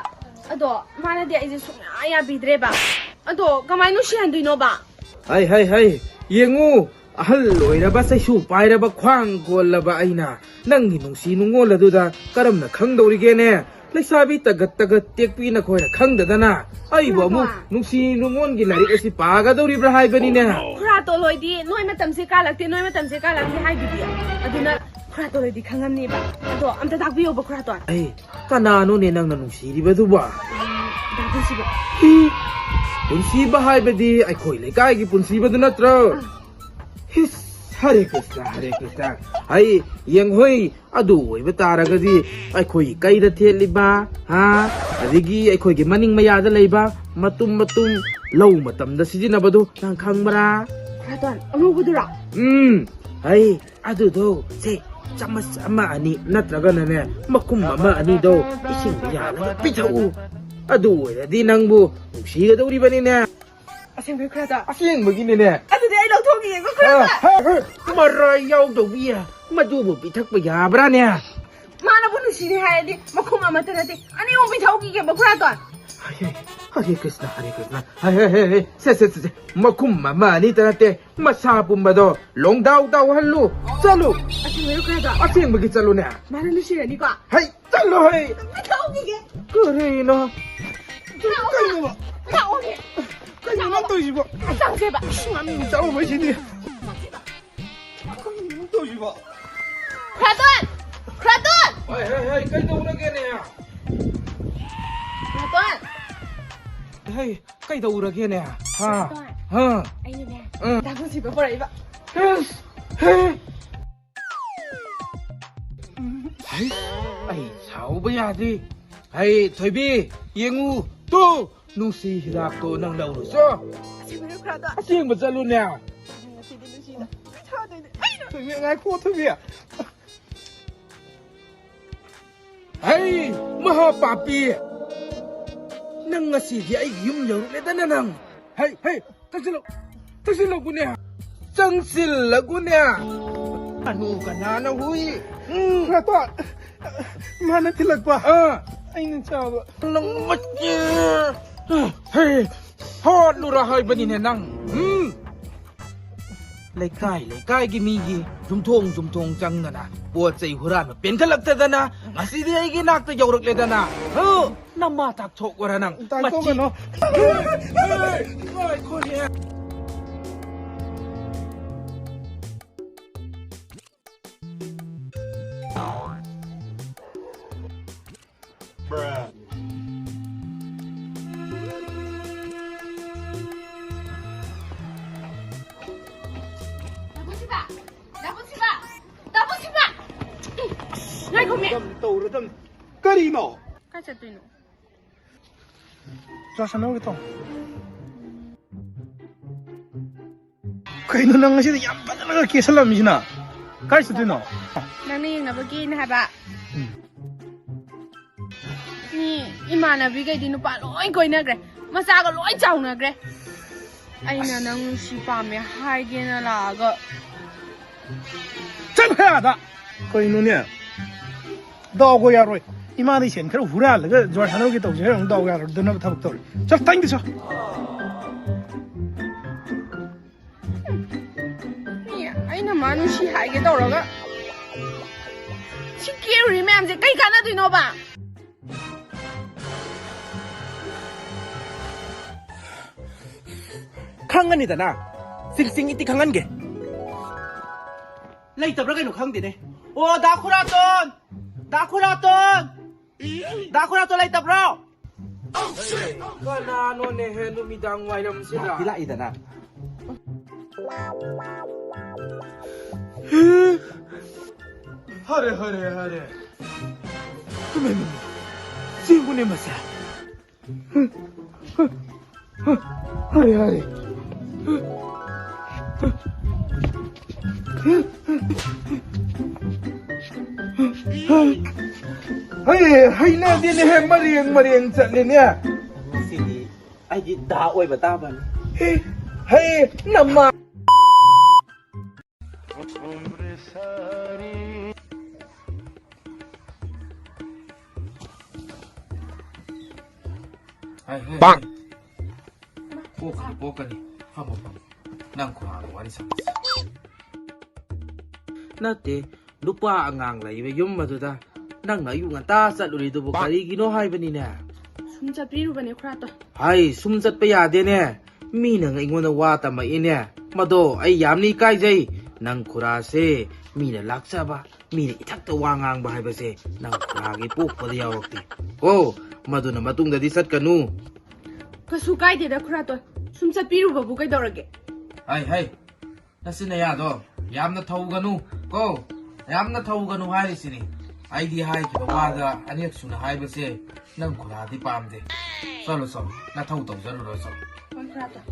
ꯑꯗꯣ ꯃꯥꯅꯗꯤ ꯑꯩꯁꯦ ꯁꯨꯡꯌꯥ ꯌꯥꯕꯤꯗ꯭ꯔꯦꯕ꯫ ꯑꯗꯣ ꯀꯃꯥꯏꯅ ꯅꯨꯡꯁꯤꯍꯟꯗꯣꯏꯅꯣꯕ? ꯍꯩ, ꯍꯩ, ꯍꯩ, ꯌꯦꯡꯉꯨ, ꯑꯍꯜ ꯑꯣꯏꯔꯕ, ꯆꯩꯁꯨ ꯄꯥꯏꯔꯕ, ꯈ꯭ꯋꯥꯡ ꯀꯣꯜꯂꯕ ꯑꯩꯅ ꯅꯪꯒꯤ ꯅꯨꯡꯁꯤ ꯅꯨꯡꯉꯣꯜ ꯑꯗꯨꯗ ꯀꯔꯝꯅ ꯈꯪꯗꯧꯔꯤꯒꯦꯅꯦ? ꯂꯩꯁꯥꯕꯤ ꯇꯒꯠ ꯇꯒꯠ ꯇꯦꯛꯄꯤ ꯅꯈꯣꯏꯅ ꯈꯪꯗꯗꯅ ꯑꯩꯕꯨ ꯑꯃꯨꯛ ꯅꯨꯡꯁꯤ ꯅꯨꯡꯉꯣꯟꯒꯤ ꯂꯥꯏꯔꯤꯛ ꯑꯁꯤ ꯄꯥꯒꯗꯧꯔꯤꯕ꯭ꯔꯥ ꯍꯥꯏꯕꯅꯤꯅꯦ꯫ ꯈꯨꯔꯥꯇꯣꯟ ꯍꯣꯏꯗꯤ ꯅꯣꯏ ꯃꯇꯝꯁꯦ ꯀꯥꯜꯂꯛꯇꯦ, ꯅꯣꯏ ꯃꯇꯝꯁꯦ ꯀꯥꯜꯂꯛꯇꯦ ꯍꯥꯏꯗꯨꯗꯤ꯫ ꯑꯗꯨꯅ ꯈꯨꯔꯥꯇꯣꯟ ꯍꯣꯏꯗꯤ ꯈꯪꯉꯝꯅꯤꯕ꯫ ꯑꯗꯣ ꯑꯝꯇ ꯇꯥꯛꯄꯤꯌꯣꯕ ꯈꯨꯔꯥꯇꯣꯟ꯫ ꯑꯩ ꯀꯅꯥꯅꯣꯅꯦ ꯅꯪꯅ ꯅꯨꯡꯁꯤꯔꯤꯕꯗꯨꯕꯣ? ꯗꯥ ꯄꯨꯟꯁꯤꯕ꯫ ꯏ, ꯄꯨꯟꯁꯤꯕ ꯍꯥꯏꯕꯗꯤ ꯑꯩꯈꯣꯏ ꯂꯩꯀꯥꯏꯒꯤ ꯄꯨꯟꯁꯤꯕꯗꯨ ꯅꯠꯇ꯭ꯔꯣ? ꯑꯥ꯫ ꯍꯤꯁ, ꯍꯔꯦ ꯀ꯭ꯔꯤꯁꯅ, ꯍꯔꯦ ꯀ꯭ꯔꯤꯁꯅ꯫ ꯑꯩ ꯌꯦꯡꯍꯣꯏ ꯑꯗꯨ ꯑꯣꯏꯕ ꯇꯥꯔꯒꯗꯤ ꯑꯩꯈꯣꯏꯒꯤ ꯀꯩꯗ ꯊꯦꯠꯂꯤꯕ, ꯍꯥ? ꯑꯗꯒꯤ ꯑꯩꯈꯣꯏꯒꯤ ꯃꯅꯤꯡ ꯃꯌꯥꯗ ꯂꯩꯕ ꯃꯇꯨꯝ ꯃꯇꯨꯝ ꯂꯧ ꯃꯇꯝꯗ ꯁꯤꯖꯤꯟꯅꯕꯗꯨ ꯅꯪ ꯈꯪꯕ꯭ꯔꯥ? ꯈꯨꯔꯥꯇꯣꯟ, ꯑꯉꯧꯕꯗꯨꯔꯣ? ꯎꯝ, ꯍꯩ, ꯑꯗꯨꯗꯣ ꯁꯦ ꯆꯥꯃꯁ ꯑꯃ ꯑꯅꯤ ꯅꯠꯇ꯭ꯔꯒꯅꯅꯦ ꯃꯈꯨꯝ ꯑꯃ ꯑꯅꯤꯗꯣ ꯏꯁꯤꯡꯗ ꯌꯥꯜꯂꯒ ꯄꯤꯊꯛꯎ꯫ ꯑꯗꯨ ꯑꯣꯏꯔꯗꯤ ꯅꯪꯕꯨ ꯅꯨꯡꯁꯤꯒꯗꯧꯔꯤꯕꯅꯤꯅꯦ꯫ ꯑꯁꯦꯡꯕꯩ ꯈꯨꯔꯥꯇꯣꯟ? ꯑꯁꯦꯡꯕꯒꯤꯅꯦꯅꯦ꯫ ꯑꯗꯨꯗꯤ ꯑꯩ ꯂꯧꯊꯣꯛꯈꯤꯒꯦꯀꯣ ꯈꯨꯔꯥꯇꯣꯟ꯫ ꯍꯥ, ꯍꯥ, ꯍꯥ, ꯃꯔꯥꯏ ꯌꯥꯎꯗꯧꯕꯤ, ꯃꯗꯨꯕꯨ ꯄꯤꯊꯛꯄ ꯌꯥꯕ꯭ꯔꯥꯅꯦ? ꯃꯥꯅꯕꯨ ꯅꯨꯡꯁꯤꯅꯤ ꯍꯥꯏꯔꯗꯤ ꯃꯈꯨꯝ ꯑꯃꯠꯇ ꯅꯠꯇꯦ, ꯑꯅꯤ ꯑꯍꯨꯝ ꯄꯤꯊꯣꯛꯈꯤꯒꯦꯕ ꯈꯨꯔꯥꯇꯣꯟ꯫ ꯍꯔꯦ, ꯍꯔꯦ ꯀ꯭ꯔꯤꯁꯅ, ꯍꯔꯦ ꯀ꯭ꯔꯤꯁꯅ꯫ ꯍꯦ, ꯍꯦ, ꯍꯦ, ꯍꯦ꯫ ꯁꯦ, ꯁꯦ, ꯁꯦ, ꯁꯦ꯫ ꯃꯈꯨꯝ ꯑꯃ ꯑꯅꯤꯇ ꯅꯠꯇꯦ, ꯃꯁꯥ ꯄꯨꯝꯕꯗꯣ ꯂꯣꯡꯗꯥꯎ ꯇꯥꯎꯍꯜꯂꯨ꯫ ꯆꯠꯂꯨ꯫ ꯑꯁꯦꯡꯕꯩꯔꯣ ꯈꯨꯔꯥꯇꯣꯟ? ꯑꯁꯦꯡꯕꯒꯤ ꯆꯠꯂꯨꯅꯦ꯫ ꯃꯥꯅ ꯅꯨꯡꯁꯤꯔꯅꯤꯀꯣ? ꯍꯩ, ꯆꯠꯂꯣ ꯍꯩ꯫ ꯄꯤꯊꯣꯛꯈꯤꯒꯦ꯫ ꯀꯔꯤꯅꯣ? ꯂꯥꯛꯑꯣ, ꯀꯩꯅꯣꯕ? ꯂꯥꯛꯑꯣꯅꯦ꯫ ꯀꯩꯅꯣ ꯅꯪ ꯇꯧꯔꯤꯁꯤꯕꯣ? ꯆꯪꯁꯦꯕ꯫ ꯑꯁ, ꯉꯥꯅꯨ ꯆꯥꯔꯝꯃꯣꯏ ꯁꯤꯗꯤ꯫ ꯀꯩꯅꯣ ꯅꯪ ꯇꯧꯔꯤꯁꯤꯕꯣ? ꯈꯨꯔꯥꯇꯣꯟ! ꯈꯨꯔꯥꯇꯣꯟ! ꯍꯣꯏ, ꯍꯣꯏ, ꯍꯣꯏ, ꯀꯩꯗꯧꯔꯒꯦꯅꯦ? ꯈꯨꯔꯥꯇꯣꯟ! ꯍꯩ, ꯀꯩꯗꯧꯔꯒꯦꯅꯦ? ꯍꯥ? ꯈꯨꯔꯥꯇꯣꯟ! ꯍꯥ? ꯑꯩꯅꯅꯦ, ꯎꯝ꯫ ꯗꯥ ꯄꯨꯟꯁꯤꯕ ꯄꯨꯔꯛꯏꯕ꯫ ꯑꯁ! ꯍꯦ! ꯍꯩ, ꯑꯩ ꯁꯥꯎꯕ ꯌꯥꯗ꯭ꯔꯤ꯫ ꯍꯩ, ꯊꯣꯏꯕꯤ, ꯌꯦꯡꯉꯨ, ꯇꯨ, ꯅꯨꯡꯁꯤ ꯍꯤꯗꯥꯛꯇꯣ ꯅꯪ ꯂꯧꯔꯨꯆꯣ꯫ ꯑꯁꯦꯡꯕ ꯆꯠꯂꯨꯅꯦ꯫ ꯉꯁꯤꯗꯤ ꯅꯨꯡꯁꯤꯅ ꯁꯥꯗꯣꯏꯅꯦ꯫ ꯊꯣꯏꯕꯤ, ꯉꯥꯏꯈꯣ, ꯊꯣꯏꯕꯤ꯫ ꯍꯩ, ꯃꯍꯥ ꯄꯥꯄꯤ! ꯅꯪ ꯉꯁꯤꯗꯤ ꯑꯩꯒꯤ ꯌꯨꯝ ꯌꯧꯔꯛꯂꯦꯗꯅ ꯅꯪ꯫ ꯍꯩ, ꯍꯩ, ꯆꯪꯁꯤꯜꯂꯨ, ꯆꯪꯁꯤꯜꯂꯒꯨꯅꯦ꯫ ꯆꯪꯁꯤꯜꯂꯒꯨꯅꯦ꯫ ꯑꯅꯨ ꯀꯅꯥꯅ ꯍꯨꯏ? ꯎꯝ꯫ ꯈꯨꯔꯥꯇꯣꯟ, ꯃꯥꯅ ꯊꯤꯜꯂꯛꯄ꯫ ꯑꯥ꯫ ꯑꯩꯅ ꯆꯥꯕ꯫ ꯅꯪ ꯃꯆꯦ꯫ ꯍꯩ, ꯍꯥꯠꯂꯨꯔꯥ ꯍꯥꯏꯕꯅꯤꯅꯦ ꯅꯪ꯫ ꯎꯝ꯫ ꯂꯩꯀꯥꯏ ꯂꯩꯀꯥꯏꯒꯤ ꯃꯤꯒꯤ ꯌꯨꯝꯊꯣꯡ ꯌꯨꯝꯊꯣꯡ ꯆꯪꯗꯅ ꯄꯣꯠ ꯆꯩ ꯍꯨꯔꯥꯟꯕ ꯄꯦꯟꯈꯠꯂꯛꯇꯗꯅ ꯉꯁꯤꯗꯤ ꯑꯩꯒꯤ ꯅꯥꯛꯇ ꯌꯧꯔꯛꯂꯦꯗꯅ꯫ ꯍꯨ! ꯅꯃꯥ ꯇꯥꯛꯊꯣꯛꯑꯣꯔꯥ ꯅꯪ? ꯇꯥꯛꯊꯣꯛꯀꯅꯣ꯫ ꯃꯁꯤ-, ꯉꯥꯏꯈꯣꯅꯦ꯫ ꯗꯥ ꯄꯨꯟꯁꯤꯕ! ꯗꯥ ꯄꯨꯟꯁꯤꯕ! ꯗꯥ ꯄꯨꯟꯁꯤꯕ! ꯉꯥꯏꯈꯣꯃꯤ! ꯇꯧꯔꯗꯝ, ꯇꯧꯔꯗꯝ꯫ ꯀꯔꯤꯅꯣ? ꯀꯥꯏ ꯆꯠꯇꯣꯏꯅꯣ? ꯆꯥ ꯁꯥꯟꯅꯔꯨꯒꯦ ꯇꯧ꯫ ꯀꯩꯅꯣ ꯅꯪ ꯉꯁꯤꯗꯤ ꯌꯥꯝ ꯐꯖꯅꯒ ꯀꯦꯁꯜꯂꯝꯃꯤꯁꯤꯅ? ꯀꯥꯏ ꯆꯠꯇꯣꯏꯅꯣ? ꯅꯪꯅ ꯌꯦꯡꯅꯕꯒꯤꯅꯦ ꯍꯥꯏꯕ꯫ ꯎꯝ꯫ ꯃꯤ ꯏꯃꯥꯟꯅꯕꯤꯈꯩꯗꯤ ꯅꯨꯄꯥ ꯂꯣꯏ ꯀꯣꯏꯅꯈ꯭ꯔꯦ, ꯃꯆꯥꯒ ꯂꯣꯏ ꯆꯥꯎꯅꯈ꯭ꯔꯦ꯫ ꯑꯩꯅ ꯅꯪ ꯅꯨꯡꯁꯤ ꯄꯥꯝꯃꯦ ꯍꯥꯏꯒꯦꯅ ꯂꯥꯛꯑꯒ꯫ ꯆꯠꯈ꯭ꯔꯦ ꯑꯥꯗ꯫ ꯀꯩꯅꯣꯅꯦ? ꯗꯥꯎꯒ ꯌꯥꯔꯣꯏ꯫ ꯏꯃꯥꯗꯩ ꯁꯦꯟ ꯈꯔ ꯍꯨꯔꯥꯜꯂꯒ ꯖꯨꯋꯥꯔ ꯁꯥꯟꯅꯔꯨꯒꯦ ꯇꯧꯁꯦ ꯍꯥꯏꯔꯒ ꯑꯃꯨꯛ ꯗꯥꯎ ꯌꯥꯔꯣꯏꯗꯅꯕ ꯊꯕꯛ ꯇꯧꯔꯦ꯫ ꯆꯠ, ꯇꯥꯏꯅꯤꯡꯗꯦ, ꯆꯠ꯫ ꯃꯤ ꯑꯩꯅ ꯃꯥ ꯅꯨꯡꯁꯤ ꯍꯥꯏꯒꯦ ꯇꯧꯔꯒ ꯁꯤ ꯀꯦꯔꯨꯔꯤ ꯃꯌꯥꯝꯁꯦ ꯀꯩ ꯀꯥꯟꯅꯗꯣꯏꯅꯣꯕ? ꯈꯪꯉꯅꯤꯗꯅ, ꯆꯤꯡ ꯆꯤꯡ ꯏꯇꯤ ꯈꯪꯍꯟꯒꯦ꯫ ꯂꯩꯇꯕ꯭ꯔꯥ ꯀꯩꯅꯣ ꯈꯪꯗꯦꯅꯦ꯫ ꯑꯣ, ꯗꯥ ꯈꯨꯔꯥꯇꯣꯟ! ꯗꯥ ꯈꯨꯔꯥꯇꯣꯟ! ꯗꯥ ꯈꯨꯔꯥꯇꯣꯟ ꯂꯩꯇꯕ꯭ꯔꯣ? ꯀꯅꯥꯅꯣꯅꯦꯍꯦ, ꯅꯨꯃꯤꯗꯥꯡ ꯋꯥꯏꯔꯝꯁꯤꯗ? ꯂꯥꯛꯇꯤ ꯂꯥꯛꯏꯗꯅ꯫ ꯍꯔꯦ, ꯍꯔꯦ, ꯍꯔꯦ꯫ ꯏꯃꯥ, ꯏꯃꯥ, ꯏꯃꯥ꯫ ꯆꯦꯡꯕꯨꯅꯦ ꯃꯁꯦ꯫ ꯍꯥꯏ, ꯍꯥꯏ꯫ ꯍꯩ, ꯍꯩꯅꯗꯦꯅꯦꯍꯦ, ꯃꯔꯦꯡ ꯃꯔꯦꯡ ꯆꯠꯂꯦꯅꯦ꯫ ꯉꯁꯤꯗꯤ ꯑꯩꯒꯤ ꯗꯥ ꯑꯣꯏꯕ ꯇꯥꯕꯅꯤ꯫ ꯍꯦ, ꯍꯩ, ꯅꯃꯥ꯫ ꯍꯥꯏ, ꯍꯥꯏ, ꯄꯥꯛ꯫ ꯍꯥꯏ꯫ ꯄꯣꯛꯀꯅꯤ, ꯄꯣꯛꯀꯅꯤ꯫ ꯐꯝꯃꯣ, ꯐꯝꯃꯣ꯫ ꯅꯪ ꯈꯨꯔꯥꯒ ꯋꯥꯔꯤ ꯁꯥꯟꯅꯁꯤ꯫ ꯅꯠꯇꯦ, ꯅꯨꯄꯥ ꯑꯉꯥꯡ ꯂꯩꯕ ꯌꯨꯝ ꯑꯗꯨꯗ ꯅꯪꯅ ꯑꯌꯨꯛ ꯉꯟꯇꯥ ꯆꯠꯂꯨꯔꯤꯗꯨꯕꯨ ꯀꯔꯤꯒꯤꯅꯣ ꯍꯥꯏꯕꯅꯤꯅꯦ? ꯁꯨꯝ ꯆꯠꯄꯤꯔꯨꯕꯅꯦ, ꯈꯨꯔꯥꯇꯣꯟ꯫ ꯍꯥꯏ, ꯁꯨꯝ ꯆꯠꯄ ꯌꯥꯗꯦꯅꯦ꯫ ꯃꯤꯅ ꯑꯩꯉꯣꯟꯗ ꯋꯥ ꯇꯝꯃꯛꯏꯅꯦ꯫ ꯃꯗꯣ ꯑꯩ ꯌꯥꯝꯅ ꯏꯀꯥꯏꯖꯩ꯫ ꯅꯪ ꯈꯨꯔꯥꯁꯦ ꯃꯤꯅ ꯂꯥꯛꯆꯕ, ꯃꯤꯅ ꯏꯊꯛꯇ ꯋꯥ ꯉꯥꯡꯕ ꯍꯥꯏꯕꯁꯦ ꯅꯪ ꯈꯨꯔꯥꯒꯤ ꯄꯣꯛꯄꯗ ꯌꯥꯎꯔꯛꯇꯦ꯫ ꯀꯣ, ꯃꯗꯨꯅ ꯃꯇꯨꯡꯗꯗꯤ ꯆꯠꯀꯅꯨ꯫ ꯀꯩꯁꯨ ꯀꯥꯏꯗꯦꯗ, ꯈꯨꯔꯥꯇꯣꯟ꯫ ꯁꯨꯝ ꯆꯠꯄꯤꯔꯨꯕꯕꯨ ꯀꯩꯗꯧꯔꯒꯦ? ꯍꯥꯏ, ꯍꯥꯏ꯫ ꯅꯆꯤꯟ ꯅꯌꯥꯗꯣ ꯌꯥꯝꯅ ꯊꯧꯒꯅꯨ ꯀꯣ, ꯌꯥꯝꯅ ꯊꯧꯒꯅꯨ ꯍꯥꯏꯔꯤꯁꯤꯅꯤ꯫ ꯑꯩꯗꯤ ꯍꯥꯏꯈꯤꯕ ꯋꯥꯗ ꯑꯅꯤꯔꯛ ꯁꯨꯅ ꯍꯥꯏꯕꯁꯦ ꯅꯪ ꯈꯨꯔꯥꯗꯤ ꯄꯥꯝꯗꯦ꯫ ꯆꯠꯂꯣ, ꯆꯠꯂꯣ, ꯅꯊꯧ ꯇꯧꯖꯔꯨꯔꯣ, ꯆꯠꯂꯣ꯫ ꯍꯣꯏ, ꯈꯨꯔꯥꯇꯣꯟ꯫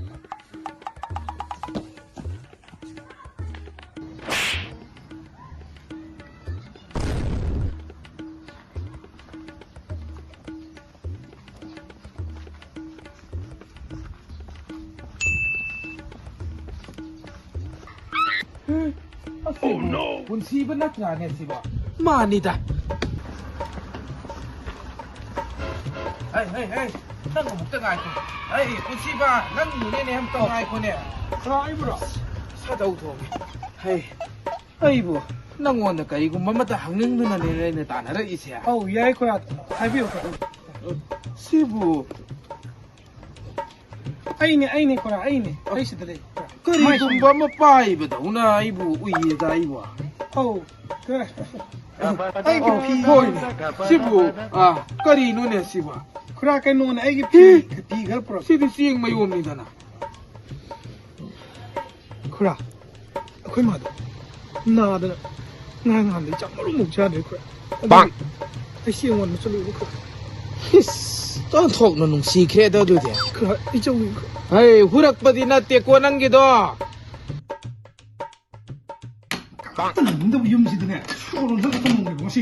ꯎꯝ, ꯑꯁꯤꯕꯨ ꯄꯨꯟꯁꯤꯕ ꯅꯠꯇ꯭ꯔꯥꯅꯦ ꯁꯤꯕꯣ? ꯃꯥꯅꯤꯗ꯫ ꯍꯩ, ꯍꯩ, ꯍꯩ, ꯅꯪ ꯑꯃꯨꯛꯇ ꯉꯥꯏꯈꯣ꯫ ꯍꯩ, ꯄꯨꯟꯁꯤꯕ, ꯅꯪ ꯅꯨꯅꯦꯅꯦ, ꯑꯝꯇ ꯉꯥꯏꯈꯣꯅꯦ꯫ ꯀꯅꯥ, ꯑꯩꯕꯨꯔꯣ? ꯁꯥꯗꯧ ꯊꯣꯛꯑꯦ꯫ ꯍꯩ, ꯑꯩꯕꯨ ꯅꯪꯉꯣꯟꯗ ꯀꯔꯤꯒꯨꯝꯕ ꯑꯃꯇ ꯍꯪꯅꯤꯡꯗꯨꯅꯅꯦ ꯑꯩꯅ ꯇꯥꯟꯅꯔꯛꯏꯁꯦ꯫ ꯑꯧ, ꯌꯥꯏ, ꯈꯨꯔꯥ꯫ ꯍꯥꯏꯕꯤꯌꯨ, ꯈꯨꯔꯥ꯫ ꯁꯤꯕꯨ ꯑꯩꯅꯦ, ꯑꯩꯅꯦ, ꯈꯨꯔꯥ, ꯑꯩꯅꯦ꯫ ꯑꯩ ꯁꯤꯗ ꯂꯩ, ꯈꯨꯔꯥ꯫ ꯀꯔꯤꯒꯨꯝꯕ ꯑꯃ ꯄꯥꯏꯕꯗꯧꯅ ꯑꯩꯕꯨ ꯎꯏꯌꯦꯗ ꯑꯩꯕꯨ꯫ ꯑꯧ, ꯈꯨꯔꯥ꯫ ꯑꯩꯒꯤ ꯐꯤ꯫ ꯍꯣꯏꯅꯦ꯫ ꯁꯤꯕꯨ, ꯑ, ꯀꯔꯤꯅꯣꯅꯦ ꯁꯤꯕꯨ? ꯈꯨꯔꯥ, ꯀꯩꯅꯣꯅꯦ, ꯑꯩꯒꯤ ꯐꯤ, ꯐꯤ ꯈꯔ ꯄꯨꯔꯛ꯫ ꯁꯤꯗꯤ ꯆꯦꯡ ꯃꯌꯣꯝꯅꯤꯗꯅ꯫ ꯈꯨꯔꯥ, ꯑꯩꯈꯣꯏ ꯃꯥꯗꯣ ꯅꯥꯗꯅ ꯉꯔꯥꯡ ꯅꯍꯥꯟꯗꯩ ꯆꯥꯛ ꯃꯔꯨ ꯑꯃꯨꯛ ꯆꯥꯗ꯭ꯔꯦ, ꯈꯨꯔꯥ꯫ ꯑꯗꯨꯒꯤ ꯄꯥꯛ꯫ ꯑꯩ ꯆꯦꯡ ꯋꯥꯟꯕ ꯆꯠꯂꯨꯏꯕ, ꯈꯨꯔꯥ꯫ ꯏꯁ, ꯑꯣꯟꯊꯣꯛꯅ ꯅꯨꯡꯁꯤꯈ꯭ꯔꯦꯗ ꯑꯗꯨꯗꯤ꯫ ꯈꯔ ꯏꯆꯧ ꯍꯩ, ꯍꯨꯔꯛꯄꯗꯤ ꯅꯠꯇꯦꯀꯣ ꯅꯪꯒꯤꯗꯣ꯫ ꯀꯅꯥꯝꯇ ꯂꯩꯅꯤꯡꯗꯕ ꯌꯨꯝꯁꯤꯗꯅꯦ ꯁꯣꯔ ꯍꯣꯟꯖꯜꯂꯛꯄ ꯅꯪꯗꯦꯕ ꯉꯁꯤ꯫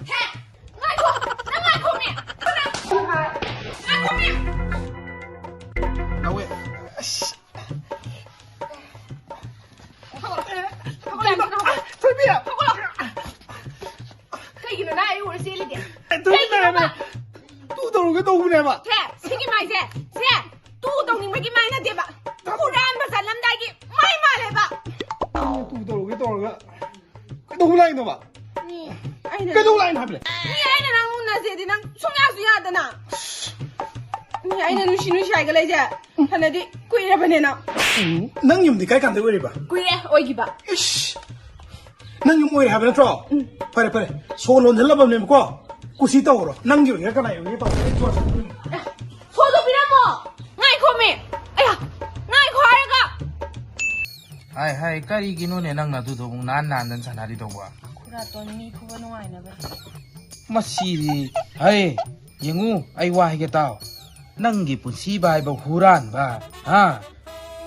ꯍꯦ! ꯉꯥꯏꯈꯣ! ꯅꯪ ꯉꯥꯏꯈꯣꯃꯤ! ꯉꯥꯏꯈꯣꯃꯤ! ꯂꯧꯋꯦ꯫ ꯑꯁ꯫ ꯊꯣꯏꯕꯤ! ꯊꯣꯏꯕꯤ! ꯀꯩꯒꯤꯅꯣ ꯅꯪ ꯑꯩ ꯎꯔ ꯆꯦꯜꯂꯤꯗꯤ? ꯊꯣꯏꯕꯤ! ꯀꯩꯒꯤꯅꯣꯕ? ꯇꯨ ꯇꯧꯔꯨꯒꯦ ꯇꯧꯕꯅꯦꯕ꯫ ꯁꯦ, ꯁꯤꯒꯤ ꯃꯥꯏꯁꯦ, ꯁꯦ, ꯇꯨ ꯇꯧꯅꯤꯡꯕꯒꯤ ꯃꯥꯏ ꯅꯠꯇꯦꯕ꯫ ꯍꯨꯔꯥꯟꯕ ꯆꯠꯂꯝꯗꯥꯏꯒꯤ ꯃꯥꯏ ꯃꯥꯜꯂꯦꯕ꯫ ꯇꯨ ꯇꯧꯔꯨꯒꯦ ꯇꯧꯔꯒ ꯀꯩꯗꯧꯕ ꯂꯥꯛꯏꯅꯣꯕ? ꯃꯤ ꯑꯩꯅ ꯀꯩꯗꯧꯕ ꯂꯥꯛꯏꯅꯣ ꯍꯥꯏꯕꯅꯦ? ꯃꯤ ꯑꯩꯅ ꯅꯪ ꯎꯅꯁꯦꯗꯤ ꯅꯪ ꯁꯨꯡꯌꯥꯁꯨ ꯌꯥꯗꯅ꯫ ꯃꯤ ꯑꯩꯅ ꯅꯨꯡꯁꯤ ꯅꯨꯡꯁꯤ ꯍꯥꯏꯒ ꯂꯩꯁꯦ ꯐꯅꯗꯤ ꯀꯨꯏꯔꯕꯅꯦ ꯅꯪ꯫ ꯎꯝ, ꯅꯪ ꯌꯨꯝꯗꯤ ꯀꯥꯏ ꯀꯥꯟꯗꯩ ꯑꯣꯏꯔꯤꯕ? ꯀꯨꯏꯔꯦ ꯑꯣꯏꯈꯤꯕ꯫ ꯏꯁ! ꯅꯪ ꯌꯨꯝ ꯑꯣꯏꯔꯦ ꯍꯥꯏꯕ ꯅꯠꯇ꯭ꯔꯣ? ꯎꯝ꯫ ꯐꯔꯦ, ꯐꯔꯦ꯫ ꯁꯣ ꯂꯣꯟꯁꯤꯜꯂꯕꯅꯦꯕꯀꯣ꯫ ꯀꯨꯁꯤ ꯇꯧꯔꯣ꯫ ꯅꯪꯒꯤ ꯑꯣꯏꯒꯦꯔꯥ ꯀꯅꯥꯒꯤ ꯑꯣꯏꯒꯦꯔꯥ ꯇꯧꯔꯣ꯫ ꯑꯩ ꯖꯣꯔ ꯁꯥꯟꯅꯗꯣꯏꯅꯤ꯫ ꯑꯦ, ꯐꯣꯟꯗꯣ ꯄꯤꯔꯝꯃꯣ꯫ ꯉꯥꯏꯈꯣꯃꯤ꯫ ꯑꯌꯥ, ꯉꯥꯏꯈꯣ ꯍꯥꯏꯔꯒ꯫ ꯍꯥꯏ, ꯍꯥꯏ, ꯀꯔꯤꯒꯤꯅꯣꯅꯦ ꯅꯪꯅ ꯑꯗꯨꯗꯣ ꯑꯃꯨꯛ ꯅꯥꯟ ꯅꯥꯟꯗꯅ ꯁꯥꯟꯅꯔꯤꯗꯧꯕ? ꯈꯨꯔꯥꯇꯣꯟ ꯃꯤ ꯐꯨꯕ ꯅꯨꯡꯉꯥꯏꯅꯕ꯫ ꯃꯁꯤꯗꯤ, ꯍꯩ, ꯌꯦꯡꯉꯨ, ꯑꯩ ꯋꯥ ꯍꯥꯏꯒꯦ ꯇꯥꯎ꯫ ꯅꯪꯒꯤ ꯄꯨꯟꯁꯤꯕ ꯍꯥꯏꯕ ꯍꯨꯔꯥꯟꯕ, ꯍꯥ?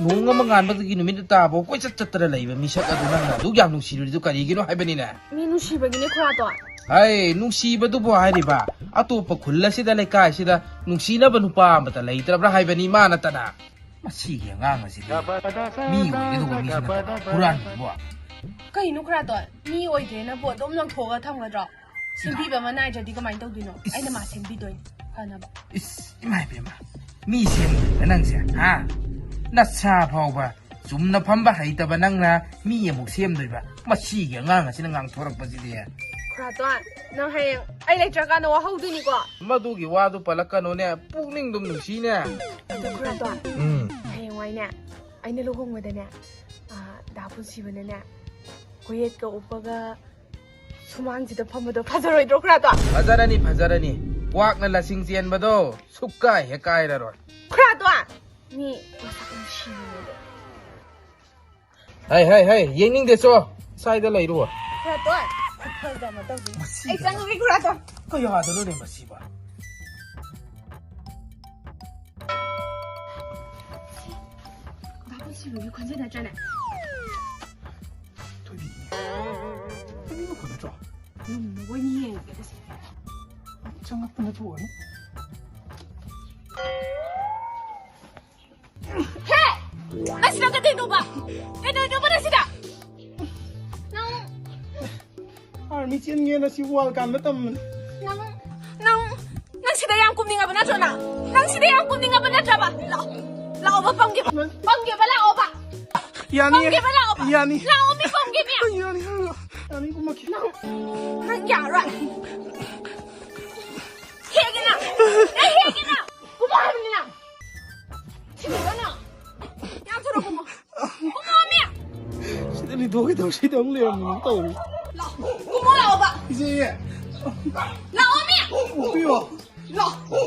ꯅꯣꯡ ꯑꯃ ꯉꯥꯟꯕꯗꯒꯤ ꯅꯨꯃꯤꯠ ꯇꯥꯕ ꯀꯣꯏꯆꯠ ꯆꯠꯇꯅ ꯂꯩꯕ ꯃꯤꯁꯛ ꯑꯗꯨ ꯅꯪꯅ ꯑꯗꯨꯛ ꯌꯥꯝ ꯅꯨꯡꯁꯤꯔꯤꯗꯨ ꯀꯔꯤꯒꯤꯅꯣ ꯍꯥꯏꯕꯅꯤꯅꯦ? ꯃꯤ ꯅꯨꯡꯁꯤꯕꯒꯤꯅꯦ ꯈꯨꯔꯥꯇꯣꯟ꯫ ꯍꯩ, ꯅꯨꯡꯁꯤꯕꯗꯨꯕꯨ ꯍꯥꯏꯔꯤꯕ? ꯑꯇꯣꯞꯄ ꯈꯨꯜ ꯑꯁꯤꯗ, ꯂꯩꯀꯥꯏ ꯑꯁꯤꯗ ꯅꯨꯡꯁꯤꯅꯕ ꯅꯨꯄꯥ ꯑꯃꯇ ꯂꯩꯇ꯭ꯔꯕ꯭ꯔꯥ ꯍꯥꯏꯕꯅꯤ ꯃꯥ ꯅꯠꯇꯅ? ꯃꯁꯤꯒꯤ ꯑꯉꯥꯡ ꯑꯁꯤꯗꯤ ꯃꯤ ꯑꯣꯏꯒꯗꯧꯕ ꯃꯤꯁꯨ ꯅꯠꯇꯅ ꯍꯨꯔꯥꯟꯕꯕꯨ꯫ ꯀꯩꯅꯣ ꯈꯨꯔꯥꯇꯣꯟ? ꯃꯤ ꯑꯣꯏꯗ꯭ꯔꯦꯅꯕꯨ ꯑꯗꯨꯝ ꯂꯪꯊꯣꯛꯑꯒ ꯊꯝꯒꯗ꯭ꯔꯣ? ꯁꯦꯝꯕꯤꯕ ꯑꯃ ꯅꯥꯏꯗ꯭ꯔꯗꯤ ꯀꯃꯥꯏꯅ ꯇꯧꯗꯣꯏꯅꯣ? ꯏꯁ꯫ ꯑꯩꯅ ꯃꯥ ꯁꯦꯝꯕꯤꯗꯣꯏꯅꯤ ꯐꯅꯕ꯫ ꯏꯁ, ꯏꯃꯥ ꯏꯕꯦꯝꯃ, ꯃꯤ ꯁꯦꯝꯗꯣꯏꯕ ꯅꯪꯁꯦ, ꯍꯥ? ꯅꯁꯥ ꯐꯥꯎꯕ ꯆꯨꯝꯅ ꯐꯝꯕ ꯍꯩꯇꯕ ꯅꯪꯅ ꯃꯤ ꯑꯃꯨꯛ ꯁꯦꯝꯗꯣꯏꯕ? ꯃꯁꯤꯒꯤ ꯑꯉꯥꯡ ꯑꯁꯤꯅ ꯉꯥꯡꯊꯣꯔꯛꯄꯁꯤꯗꯤ꯫ ꯈꯨꯔꯥꯇꯣꯟ, ꯅꯪ ꯍꯌꯦꯡ ꯑꯩ ꯂꯩꯇ꯭ꯔꯀꯥꯟꯗ ꯋꯥꯍꯧꯗꯣꯏꯅꯤꯀꯣ? ꯃꯗꯨꯒꯤ ꯋꯥꯗꯨ ꯄꯜꯂꯛꯀꯅꯨꯅꯦ, ꯄꯨꯛꯅꯤꯡꯗꯨꯝ ꯅꯨꯡꯁꯤꯅꯦ꯫ ꯑꯗꯣ ꯈꯨꯔꯥꯇꯣꯟ, ꯎꯝ꯫ ꯍꯌꯦꯡꯋꯥꯏꯅꯦ, ꯑꯩꯅ ꯂꯨꯍꯣꯡꯕꯗꯅꯦ, ꯑꯥ, ꯗꯥ ꯄꯨꯟꯁꯤꯕꯅꯅꯦ, ꯀꯣꯌꯦꯠꯀ ꯎꯞꯄꯒ ꯁꯨꯃꯥꯡꯁꯤꯗ ꯐꯝꯕꯗꯣ ꯐꯖꯔꯣꯏꯗ꯭ꯔꯣ, ꯈꯨꯔꯥꯇꯣꯟ? ꯐꯖꯔꯅꯤ, ꯐꯖꯔꯅꯤ꯫ ꯀ꯭ꯋꯥꯛꯅ ꯂꯁꯤꯡ ꯆꯦꯟꯕꯗꯣ ꯁꯨꯛꯀꯥꯏ ꯍꯦꯛ ꯀꯥꯏꯔꯔꯣꯏ꯫ ꯈꯨꯔꯥꯇꯣꯟ! ꯃꯤ ꯃꯁꯛ ꯅꯨꯡꯁꯤꯕꯅꯦ ꯑꯗꯣ꯫ ꯍꯩ, ꯍꯩ, ꯍꯩ, ꯌꯦꯡꯅꯤꯡꯗꯦ, ꯆꯣ꯫ ꯁ꯭ꯋꯥꯏꯗ ꯂꯩꯔꯨ꯫ ꯈꯨꯔꯥꯇꯣꯟ! ꯐꯖꯅ ꯇꯧꯕꯤꯌꯨ꯫ ꯃꯁꯤꯒ ꯑꯩ ꯆꯪꯉꯒꯦ, ꯈꯨꯔꯥꯗꯣ꯫ ꯀꯌꯥꯗꯅꯣꯅꯦ ꯃꯁꯤꯕ? ꯕꯥꯕꯨ ꯁꯤꯕꯒꯤ ꯈꯣꯟꯖꯦꯜ ꯅꯠꯇ꯭ꯔꯅꯦ? ꯊꯣꯏꯕꯤ꯫ ꯊꯣꯏꯕꯤ ꯃꯈꯣꯟ ꯅꯠꯇ꯭ꯔꯣ? ꯎꯝ, ꯃꯈꯣꯏꯅꯤ ꯌꯦꯡꯉꯒꯦ ꯇꯁꯦ꯫ ꯆꯪꯉꯛꯄ ꯅꯠꯇ꯭ꯔꯣ? ꯍꯦ! ꯅꯪ ꯁꯤꯗ ꯀꯩꯗꯧꯅꯣꯕ? ꯀꯩꯗꯧꯅꯣꯕ ꯅꯪ ꯁꯤꯗ? ꯅꯪ ꯑꯥꯔꯃꯤ ꯆꯦꯟꯒꯦꯅ ꯁꯤ ꯋꯥꯜ ꯀꯥꯟꯕ ꯇꯝꯕꯅꯤ꯫ ꯅꯪ, ꯅꯪ, ꯅꯪ ꯁꯤꯗ ꯌꯥꯝ ꯀꯨꯝꯅꯤꯡꯉꯕ ꯅꯠꯇ꯭ꯔꯣ ꯅꯪ? ꯅꯪ ꯁꯤꯗ ꯌꯥꯝ ꯀꯨꯝꯅꯤꯡꯉꯕ ꯅꯠꯇ꯭ꯔꯕ? ꯂꯥꯛꯑꯣ, ꯂꯥꯛꯑꯣꯕ ꯄꯝꯒꯦꯕ꯫ ꯅꯪ ꯄꯝꯒꯦꯕ ꯂꯥꯛꯑꯣꯕ꯫ ꯌꯥꯅꯤ꯫ ꯄꯝꯒꯦꯕ ꯂꯥꯛꯑꯣꯕ꯫ ꯌꯥꯅꯤ꯫ ꯂꯥꯛꯑꯣ ꯃꯤ ꯄꯝꯒꯦ ꯃꯤ꯫ ꯌꯥꯅꯤ꯫ ꯌꯥꯅꯤ ꯀꯨꯝꯃꯛꯀꯦ꯫ ꯅꯪ, ꯅꯪ ꯌꯥꯔꯣꯏ꯫ ꯍꯦꯛꯒꯦ ꯅꯪ꯫ ꯅꯪ ꯍꯦꯛꯒꯦ ꯅꯪ꯫ ꯀꯨꯝꯃꯣ ꯍꯥꯏꯕꯅꯤ ꯅꯪ꯫ ꯁꯤꯗ ꯅꯪ꯫ ꯌꯥꯝ ꯊꯨꯅ ꯀꯨꯝꯃꯣ꯫ ꯀꯨꯝꯃꯣꯃꯤ! ꯁꯤꯗ ꯂꯤꯟꯊꯣꯛꯈꯤꯗꯧ ꯁꯤꯗ ꯑꯃꯨꯛ ꯂꯩꯔꯝꯃꯤꯅꯦ ꯇꯧꯔꯤ꯫ ꯂꯥꯛꯑꯣ, ꯀꯨꯝꯃꯣ ꯂꯥꯛꯑꯣꯕ꯫ ꯏꯆꯦ! ꯂꯥꯛꯑꯣꯃꯤ! ꯑꯣꯛꯄꯤꯌꯣ! ꯂꯥꯛꯑꯣ!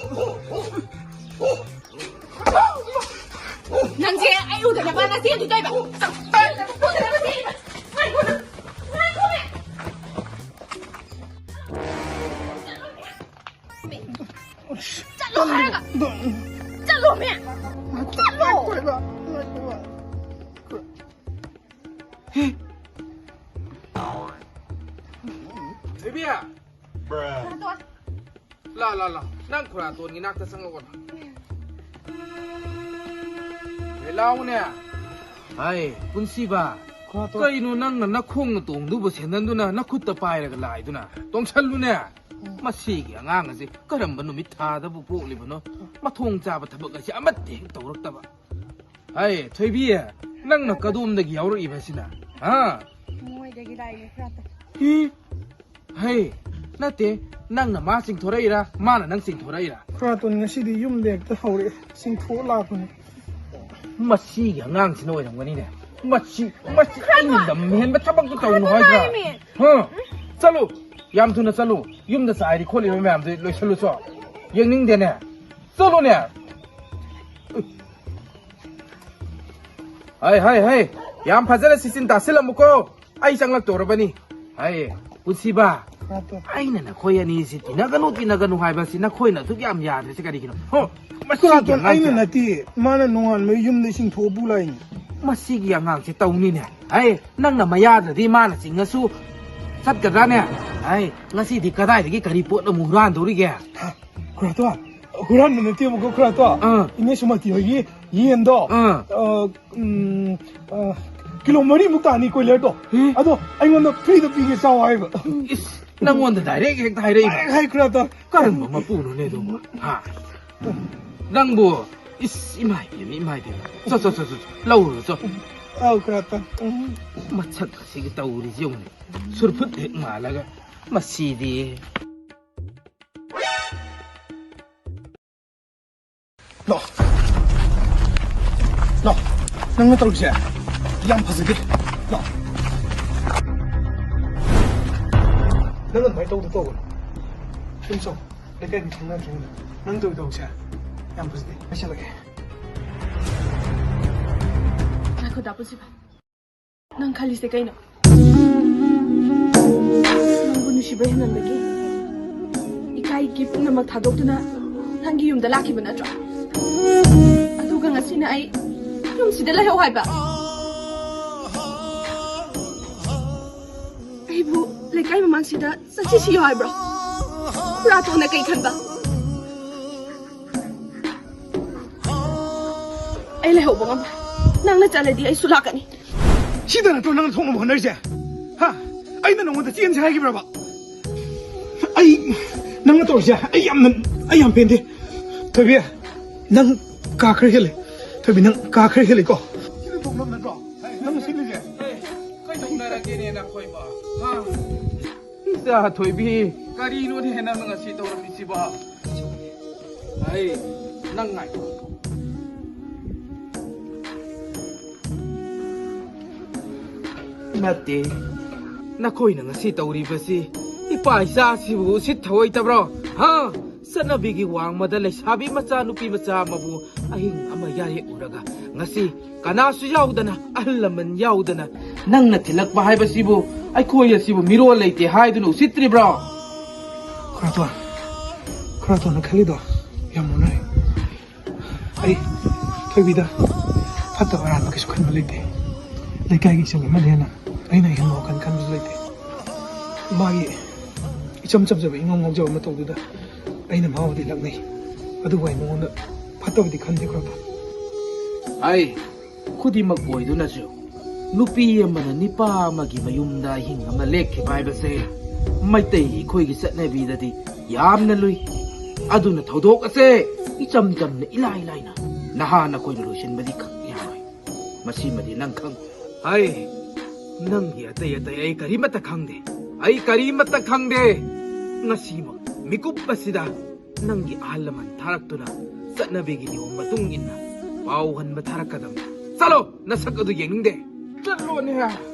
ꯅꯪꯁꯦ ꯑꯩ ꯎꯗꯅꯕꯅ ꯆꯦꯟꯈꯤꯗꯣꯏꯕ꯫ ꯎꯗꯅꯕ ꯆꯦꯟꯈꯤꯕ꯫ ꯉꯥꯏꯈꯣ ꯅꯪ! ꯉꯥꯏꯈꯣꯃꯤ! ꯆꯠꯂꯣ ꯍꯥꯏꯔꯒ! ꯆꯠꯂꯣꯃꯤ! ꯆꯠꯂꯣ! ꯊꯣꯏꯕꯤ! ꯂꯥ, ꯂꯥ, ꯂꯥ꯫ ꯅꯪ ꯈꯨꯔꯥꯇꯣꯟꯒꯤ ꯅꯥꯛꯇ ꯆꯪꯉꯛꯑꯣ꯫ ꯍꯦ, ꯂꯥꯎꯅꯦ꯫ ꯍꯥꯏ, ꯄꯨꯟꯁꯤꯕ꯫ ꯈꯨꯔꯥꯇꯣꯟ꯫ ꯀꯩꯅꯣ ꯅꯪꯅ ꯅꯈꯣꯡꯅ ꯇꯣꯡꯗꯨꯕ ꯁꯦꯟꯗꯟꯗꯨꯅ ꯅꯈꯨꯠꯇ ꯄꯥꯏꯔꯒ ꯂꯥꯛꯏꯗꯨꯅ? ꯇꯣꯡꯁꯜꯂꯨꯅꯦ꯫ ꯎꯝ꯫ ꯃꯁꯤꯒꯤ ꯑꯉꯥꯡ ꯑꯁꯤ ꯀꯔꯝꯕ ꯅꯨꯃꯤꯠ ꯊꯥꯗꯕꯨ ꯄꯣꯛꯂꯤꯕꯅꯣ? ꯃꯊꯣꯡ ꯆꯥꯕ ꯊꯕꯛ ꯑꯁꯤ ꯑꯃꯠꯇ ꯍꯦꯛ ꯇꯧꯔꯛꯇꯕ꯫ ꯍꯥꯏ, ꯊꯣꯏꯕꯤ, ꯅꯪꯅ ꯀꯗꯣꯝꯗꯒꯤ ꯌꯥꯎꯔꯛꯏꯕ ꯑꯁꯤꯅ? ꯍꯥ? ꯃꯣꯏꯗꯒꯤ ꯂꯥꯛꯏꯅꯦ, ꯈꯨꯔꯥꯇꯣꯟ꯫ ꯍꯤ? ꯍꯩ, ꯅꯠꯇꯦ, ꯅꯪꯅ ꯃꯥ ꯆꯤꯡꯊꯣꯔꯛꯏꯔꯥ, ꯃꯥꯅ ꯅꯪ ꯆꯤꯡꯊꯣꯔꯛꯏꯔꯥ? ꯈꯨꯔꯥꯇꯣꯟ ꯉꯁꯤꯗꯤ ꯌꯨꯝꯗ ꯍꯦꯛꯇ ꯍꯧꯔꯛꯑꯦ, ꯆꯤꯡꯊꯣꯛꯑ ꯂꯥꯛꯄꯅꯦ꯫ ꯃꯁꯤꯒꯤ ꯑꯉꯥꯡꯁꯤꯅ ꯑꯣꯏꯔꯝꯒꯅꯤꯅꯦ꯫ ꯃꯁꯤ, ꯃꯁꯤ ꯑꯩꯅ ꯂꯝ ꯍꯦꯟꯕ ꯊꯕꯛꯇꯨ ꯇꯧꯅꯨ ꯍꯥꯏꯗ꯭ꯔꯥ? ꯍꯥ? ꯆꯠꯂꯨ, ꯌꯥꯝ ꯊꯨꯅ ꯆꯠꯂꯨ, ꯌꯨꯝꯗ ꯆꯥꯏꯔꯤ ꯈꯣꯠꯂꯤꯕ ꯃꯌꯥꯝꯗꯨ ꯂꯣꯏꯁꯜꯂꯨꯆꯣ꯫ ꯌꯦꯡꯅꯤꯡꯗꯦꯅꯦ꯫ ꯆꯠꯂꯨꯅꯦ꯫ ꯍꯩ, ꯍꯩ, ꯍꯩ, ꯌꯥꯝ ꯐꯖꯅ ꯁꯤꯆꯤꯟ ꯇꯥꯁꯤꯜꯂꯝꯃꯨꯀꯣ꯫ ꯑꯩ ꯆꯪꯂꯛꯇꯧꯔꯕꯅꯤ꯫ ꯍꯩ꯫ ꯄꯨꯟꯁꯤꯕ, ꯈꯨꯔꯥꯇꯣꯟ꯫ ꯑꯩꯅ ꯅꯈꯣꯏ ꯑꯅꯤꯁꯤ ꯇꯤꯟꯅꯒꯅꯨ, ꯇꯤꯟꯅꯒꯅꯨ ꯍꯥꯏꯕꯁꯤ ꯅꯈꯣꯏꯅ ꯑꯗꯨꯛ ꯌꯥꯝ ꯌꯥꯗ꯭ꯔꯤꯁꯤ ꯀꯔꯤꯒꯤꯅꯣ? ꯍꯣ, ꯃꯁꯤꯒꯤ ꯈꯨꯔꯥꯇꯣꯟ, ꯑꯉꯥꯡꯁꯦ꯫ ꯑꯩꯅ ꯅꯠꯇꯦ, ꯃꯥꯅ ꯅꯣꯡꯉꯥꯟꯕ ꯌꯨꯝꯗ ꯆꯤꯡꯊꯣꯛꯑ ꯄꯨ ꯂꯥꯛꯏꯅꯦ꯫ ꯃꯁꯤꯒꯤ ꯑꯉꯥꯡꯁꯦ ꯇꯧꯅꯤꯅꯦ꯫ ꯑꯩ, ꯅꯪꯅ ꯃꯌꯥꯗꯗꯤ ꯃꯥꯅ ꯆꯤꯡꯉꯁꯨ ꯆꯠꯀꯗ꯭ꯔꯥꯅꯦ? ꯑꯩ, ꯉꯁꯤꯗꯤ ꯀꯗꯥꯏꯗꯒꯤ ꯀꯔꯤ ꯄꯣꯠ ꯑꯃꯨꯛ ꯍꯨꯔꯥꯟꯗꯧꯔꯤꯒꯦ? ꯍꯥ, ꯈꯨꯔꯥꯇꯣꯟ, ꯍꯨꯔꯥꯟꯕ ꯅꯠꯇꯦꯕꯀꯣ, ꯈꯨꯔꯥꯇꯣꯟ꯫ ꯑꯥ꯫ ꯏꯅꯦ ꯁꯨꯃꯇꯤ ꯍꯣꯏꯒꯤ ꯌꯦꯟꯗꯣ, ꯑꯥ꯫ ꯑ, ꯎꯝ, ꯑ, ꯀꯤꯂꯣ ꯃꯔꯤꯃꯨꯛ ꯇꯥꯅꯤ ꯀꯣꯏꯂꯔꯗꯣ꯫ ꯍꯦ? ꯑꯗꯣ ꯑꯩꯉꯣꯟꯗ ꯐ꯭ꯔꯤꯗ ꯄꯤꯒꯦ, ꯆꯥꯎ ꯍꯥꯏꯕ꯫ ꯏꯁ, ꯅꯪꯉꯣꯟꯗ ꯗꯥꯏꯔꯦꯛ ꯍꯦꯛꯇ ꯍꯥꯏꯔꯛꯏꯕ? ꯗꯥꯏꯔꯦꯛ ꯍꯥꯏ ꯈꯨꯔꯥꯇꯣꯟ꯫ ꯀꯔꯝꯕ ꯃꯄꯨꯅꯣꯅꯦ ꯑꯗꯨꯕꯨ? ꯍꯥ? ꯅꯪꯕꯨ, ꯏꯁ, ꯏꯃꯥꯏ ꯄꯦꯝꯃ, ꯏꯃꯥꯏ ꯄꯦꯝꯃ꯫ ꯆꯣ, ꯆꯣ, ꯆꯣ, ꯆꯣ, ꯆꯣ꯫ ꯂꯧꯔꯨꯔꯣ, ꯆꯣ꯫ ꯑꯧ, ꯈꯨꯔꯥꯇꯣꯟ꯫ ꯎꯝ꯫ ꯃꯁꯛ ꯑꯁꯤꯒ ꯇꯧꯔꯤꯁꯤ ꯌꯦꯡꯉꯨꯅꯦ꯫ ꯁꯨꯔꯐꯨꯠ ꯍꯦꯛ ꯃꯥꯜꯂꯒ꯫ ꯃꯁꯤꯗꯤ꯫ ꯂꯥꯛꯑꯣ꯫ ꯂꯥꯛꯑꯣ꯫ ꯅꯪꯅ ꯇꯧꯔꯤꯁꯦ ꯌꯥꯝ ꯐꯖꯗꯦ꯫ ꯂꯥꯛꯑꯣ꯫ ꯅꯪ ꯑꯗꯨꯃꯥꯏꯅ ꯇꯧꯗ ꯇꯧꯒꯅꯨ꯫ ꯁꯨꯝ ꯆꯪꯉꯣ꯫ ꯂꯩꯀꯥꯏ ꯃꯤ ꯈꯪꯅꯗ꯭ꯔꯤꯉꯩꯗ ꯅꯪ ꯇꯧꯔꯤ ꯊꯕꯛꯁꯦ ꯌꯥꯝ ꯐꯖꯗꯦ꯫ ꯄꯩꯁꯥ ꯂꯥꯛꯑꯦ꯫ ꯉꯥꯏꯈꯣ, ꯗꯥ ꯄꯨꯟꯁꯤꯕ꯫ ꯅꯪ ꯈꯜꯂꯤꯁꯦ ꯀꯩꯅꯣ? ꯅꯪꯕꯨ ꯅꯨꯡꯁꯤꯕ ꯍꯦꯟꯃꯟꯕꯒꯤ ꯏꯀꯥꯏꯒꯤ ꯄꯨꯝꯅꯃꯛ ꯊꯥꯗꯣꯛꯇꯨꯅ ꯅꯪꯒꯤ ꯌꯨꯝꯗ ꯂꯥꯛꯈꯤꯕ ꯅꯠꯇ꯭ꯔꯣ? ꯑꯗꯨꯒ ꯉꯁꯤꯅ ꯑꯩ ꯌꯨꯝꯁꯤꯗ ꯂꯩꯍꯧ ꯍꯥꯏꯕ? ꯑꯩꯕꯨ ꯂꯩꯀꯥꯏ ꯃꯃꯥꯡꯁꯤꯗ ꯆꯠꯁꯤ ꯁꯤꯌꯣ ꯍꯥꯏꯕ꯭ꯔꯣ? ꯈꯨꯔꯥꯇꯣꯟꯅ ꯀꯩ ꯈꯟꯕ? ꯑꯩ ꯂꯩꯍꯧꯕ ꯉꯝꯃꯣꯏ꯫ ꯅꯪꯅ ꯆꯠꯂꯗꯤ ꯑꯩꯁꯨ ꯂꯥꯛꯀꯅꯤ꯫ ꯁꯤꯗ ꯅꯠꯇ꯭ꯔꯣ ꯅꯪꯅ ꯊꯣꯛꯅꯕ ꯍꯣꯠꯅꯔꯤꯁꯦ? ꯍꯥ? ꯑꯩꯅ ꯅꯉꯣꯟꯗ ꯆꯦꯟꯁꯦ ꯍꯥꯏꯈꯤꯕ꯭ꯔꯕ? ꯑꯩ, ꯅꯪꯅ ꯇꯧꯔꯤꯁꯦ ꯑꯩ ꯌꯥꯝꯅ, ꯑꯩ ꯌꯥꯝ ꯄꯦꯟꯗꯦ꯫ ꯊꯣꯏꯕꯤ, ꯅꯪ ꯀꯥ ꯈꯔ ꯍꯦꯜꯂꯦ꯫ ꯊꯣꯏꯕꯤ, ꯅꯪ ꯀꯥ ꯈꯔ ꯍꯦꯜꯂꯦꯀꯣ꯫ ꯁꯤꯗ ꯊꯣꯛꯅꯕ ꯅꯠꯇ꯭ꯔꯣ ꯅꯪꯅ ꯁꯤꯜꯂꯤꯁꯦ? ꯀꯩꯗꯧꯅꯔꯒꯦꯅꯦ ꯅꯈꯣꯏꯕꯣ? ꯍꯥ? ꯏꯆꯥ ꯊꯣꯏꯕꯤ, ꯀꯔꯤꯅꯣꯅꯦ ꯅꯪꯅ ꯉꯁꯤ ꯇꯧꯔꯝꯃꯤꯁꯤꯕꯣ? ꯑꯩ, ꯅꯪ ꯉꯥꯏꯈꯣ꯫ ꯅꯠꯇꯦ, ꯅꯈꯣꯏꯅ ꯉꯁꯤ ꯇꯧꯔꯤꯕꯁꯤ ꯏꯄꯥ ꯏꯆꯥꯁꯤꯕꯨ ꯎꯁꯤꯠ ꯊꯑꯣꯏꯗꯕ꯭ꯔꯣ? ꯍꯥ? ꯆꯠꯅꯕꯤꯒꯤ ꯋꯥꯡꯃꯗ ꯂꯩꯁꯥꯕꯤ ꯃꯆꯥ, ꯅꯨꯄꯤ ꯃꯆꯥ ꯑꯃꯕꯨ ꯑꯍꯤꯡ ꯑꯃ ꯌꯥꯔꯦꯛꯎꯔꯒ ꯉꯁꯤ ꯀꯅꯥꯁꯨ ꯌꯥꯎꯗꯅ, ꯑꯍꯜ ꯂꯃꯟ ꯌꯥꯎꯗꯅ ꯅꯪꯅ ꯊꯤꯜꯂꯛꯄ ꯍꯥꯏꯕꯁꯤꯕꯨ ꯑꯩꯈꯣꯏ ꯑꯁꯤꯕꯨ ꯃꯤꯔꯣꯜ ꯂꯩꯇꯦ ꯍꯥꯏꯗꯨꯅ ꯎꯁꯤꯠꯇ꯭ꯔꯤꯕ꯭ꯔꯣ? ꯈꯔꯇꯣꯟ, ꯈꯔꯇꯣꯟꯅ ꯈꯜꯂꯤꯗꯣ ꯌꯥꯝ ꯑꯣꯟꯅꯔꯦ꯫ ꯑꯩ ꯊꯣꯏꯕꯤꯗ ꯐꯠꯇꯕ ꯑꯔꯥꯟꯕ ꯀꯩꯁꯨ ꯈꯟꯕ ꯂꯩꯇꯦ꯫ ꯂꯩꯀꯥꯏꯒꯤ ꯏꯆꯜ ꯑꯃꯅꯦꯅ ꯑꯩꯅ ꯑꯍꯦꯟꯕ ꯋꯥꯈꯜ ꯈꯟꯕꯁꯨ ꯂꯩꯇꯦ꯫ ꯃꯥꯒꯤ ꯏꯆꯝ ꯆꯝꯖꯕ, ꯏꯉꯥꯎ ꯉꯥꯎꯖꯕ ꯃꯇꯧꯗꯨꯗ ꯑꯩꯅ ꯃꯥꯕꯨꯗꯤ ꯂꯛꯅꯩ꯫ ꯑꯗꯨꯕꯨ ꯑꯩ ꯃꯉꯣꯟꯗ ꯐꯠꯇꯕꯗꯤ ꯈꯟꯗꯦ, ꯈꯔꯇꯣꯟ꯫ ꯑꯩ ꯈꯨꯗꯤꯡꯃꯛ ꯑꯣꯏꯗꯨꯅꯁꯨ ꯅꯨꯄꯤ ꯑꯃꯅ ꯅꯤꯄꯥ ꯑꯃꯒꯤ ꯃꯌꯨꯝꯗ ꯑꯍꯤꯡ ꯑꯃ ꯂꯦꯛꯈꯤꯕ ꯍꯥꯏꯕꯁꯦ ꯃꯩꯇꯩ ꯑꯩꯈꯣꯏꯒꯤ ꯆꯠꯅꯕꯤꯗꯗꯤ ꯌꯥꯝꯅ ꯂꯨꯏ꯫ ꯑꯗꯨꯅ ꯊꯧꯗꯣꯛ ꯑꯁꯦ ꯏꯆꯝ ꯆꯝꯅ, ꯏꯂꯥꯏ ꯂꯥꯏꯅ ꯅꯍꯥ ꯅꯈꯣꯏꯅ ꯂꯣꯏꯁꯤꯟꯕꯗꯤ ꯈꯛ ꯌꯥꯔꯣꯏ꯫ ꯃꯁꯤꯃꯗꯤ ꯅꯪ ꯈꯪ꯫ ꯍꯥꯏ, ꯅꯪꯒꯤ ꯑꯇꯩ ꯑꯇꯩ ꯑꯩ ꯀꯔꯤꯃꯠꯇ ꯈꯪꯗꯦ꯫ ꯑꯩ ꯀꯔꯤꯃꯠꯇ ꯈꯪꯗꯦ꯫ ꯉꯁꯤꯃꯛ ꯃꯤꯀꯨꯞ ꯑꯁꯤꯗ ꯅꯪꯒꯤ ꯑꯍꯜ ꯂꯃꯟ ꯊꯥꯔꯛꯇꯨꯅ ꯆꯠꯅꯕꯤꯒꯤ ꯅꯤꯌꯣꯝ ꯃꯇꯨꯡ ꯏꯟꯅ ꯄꯥꯎ ꯍꯟꯕ ꯊꯥꯔꯛꯀꯗꯕꯅꯤ꯫ ꯆꯠꯂꯣ, ꯅꯁꯛ ꯑꯗꯨ ꯌꯦꯡꯅꯤꯡꯗꯦ꯫ ꯆꯠꯂꯣꯅꯦ꯫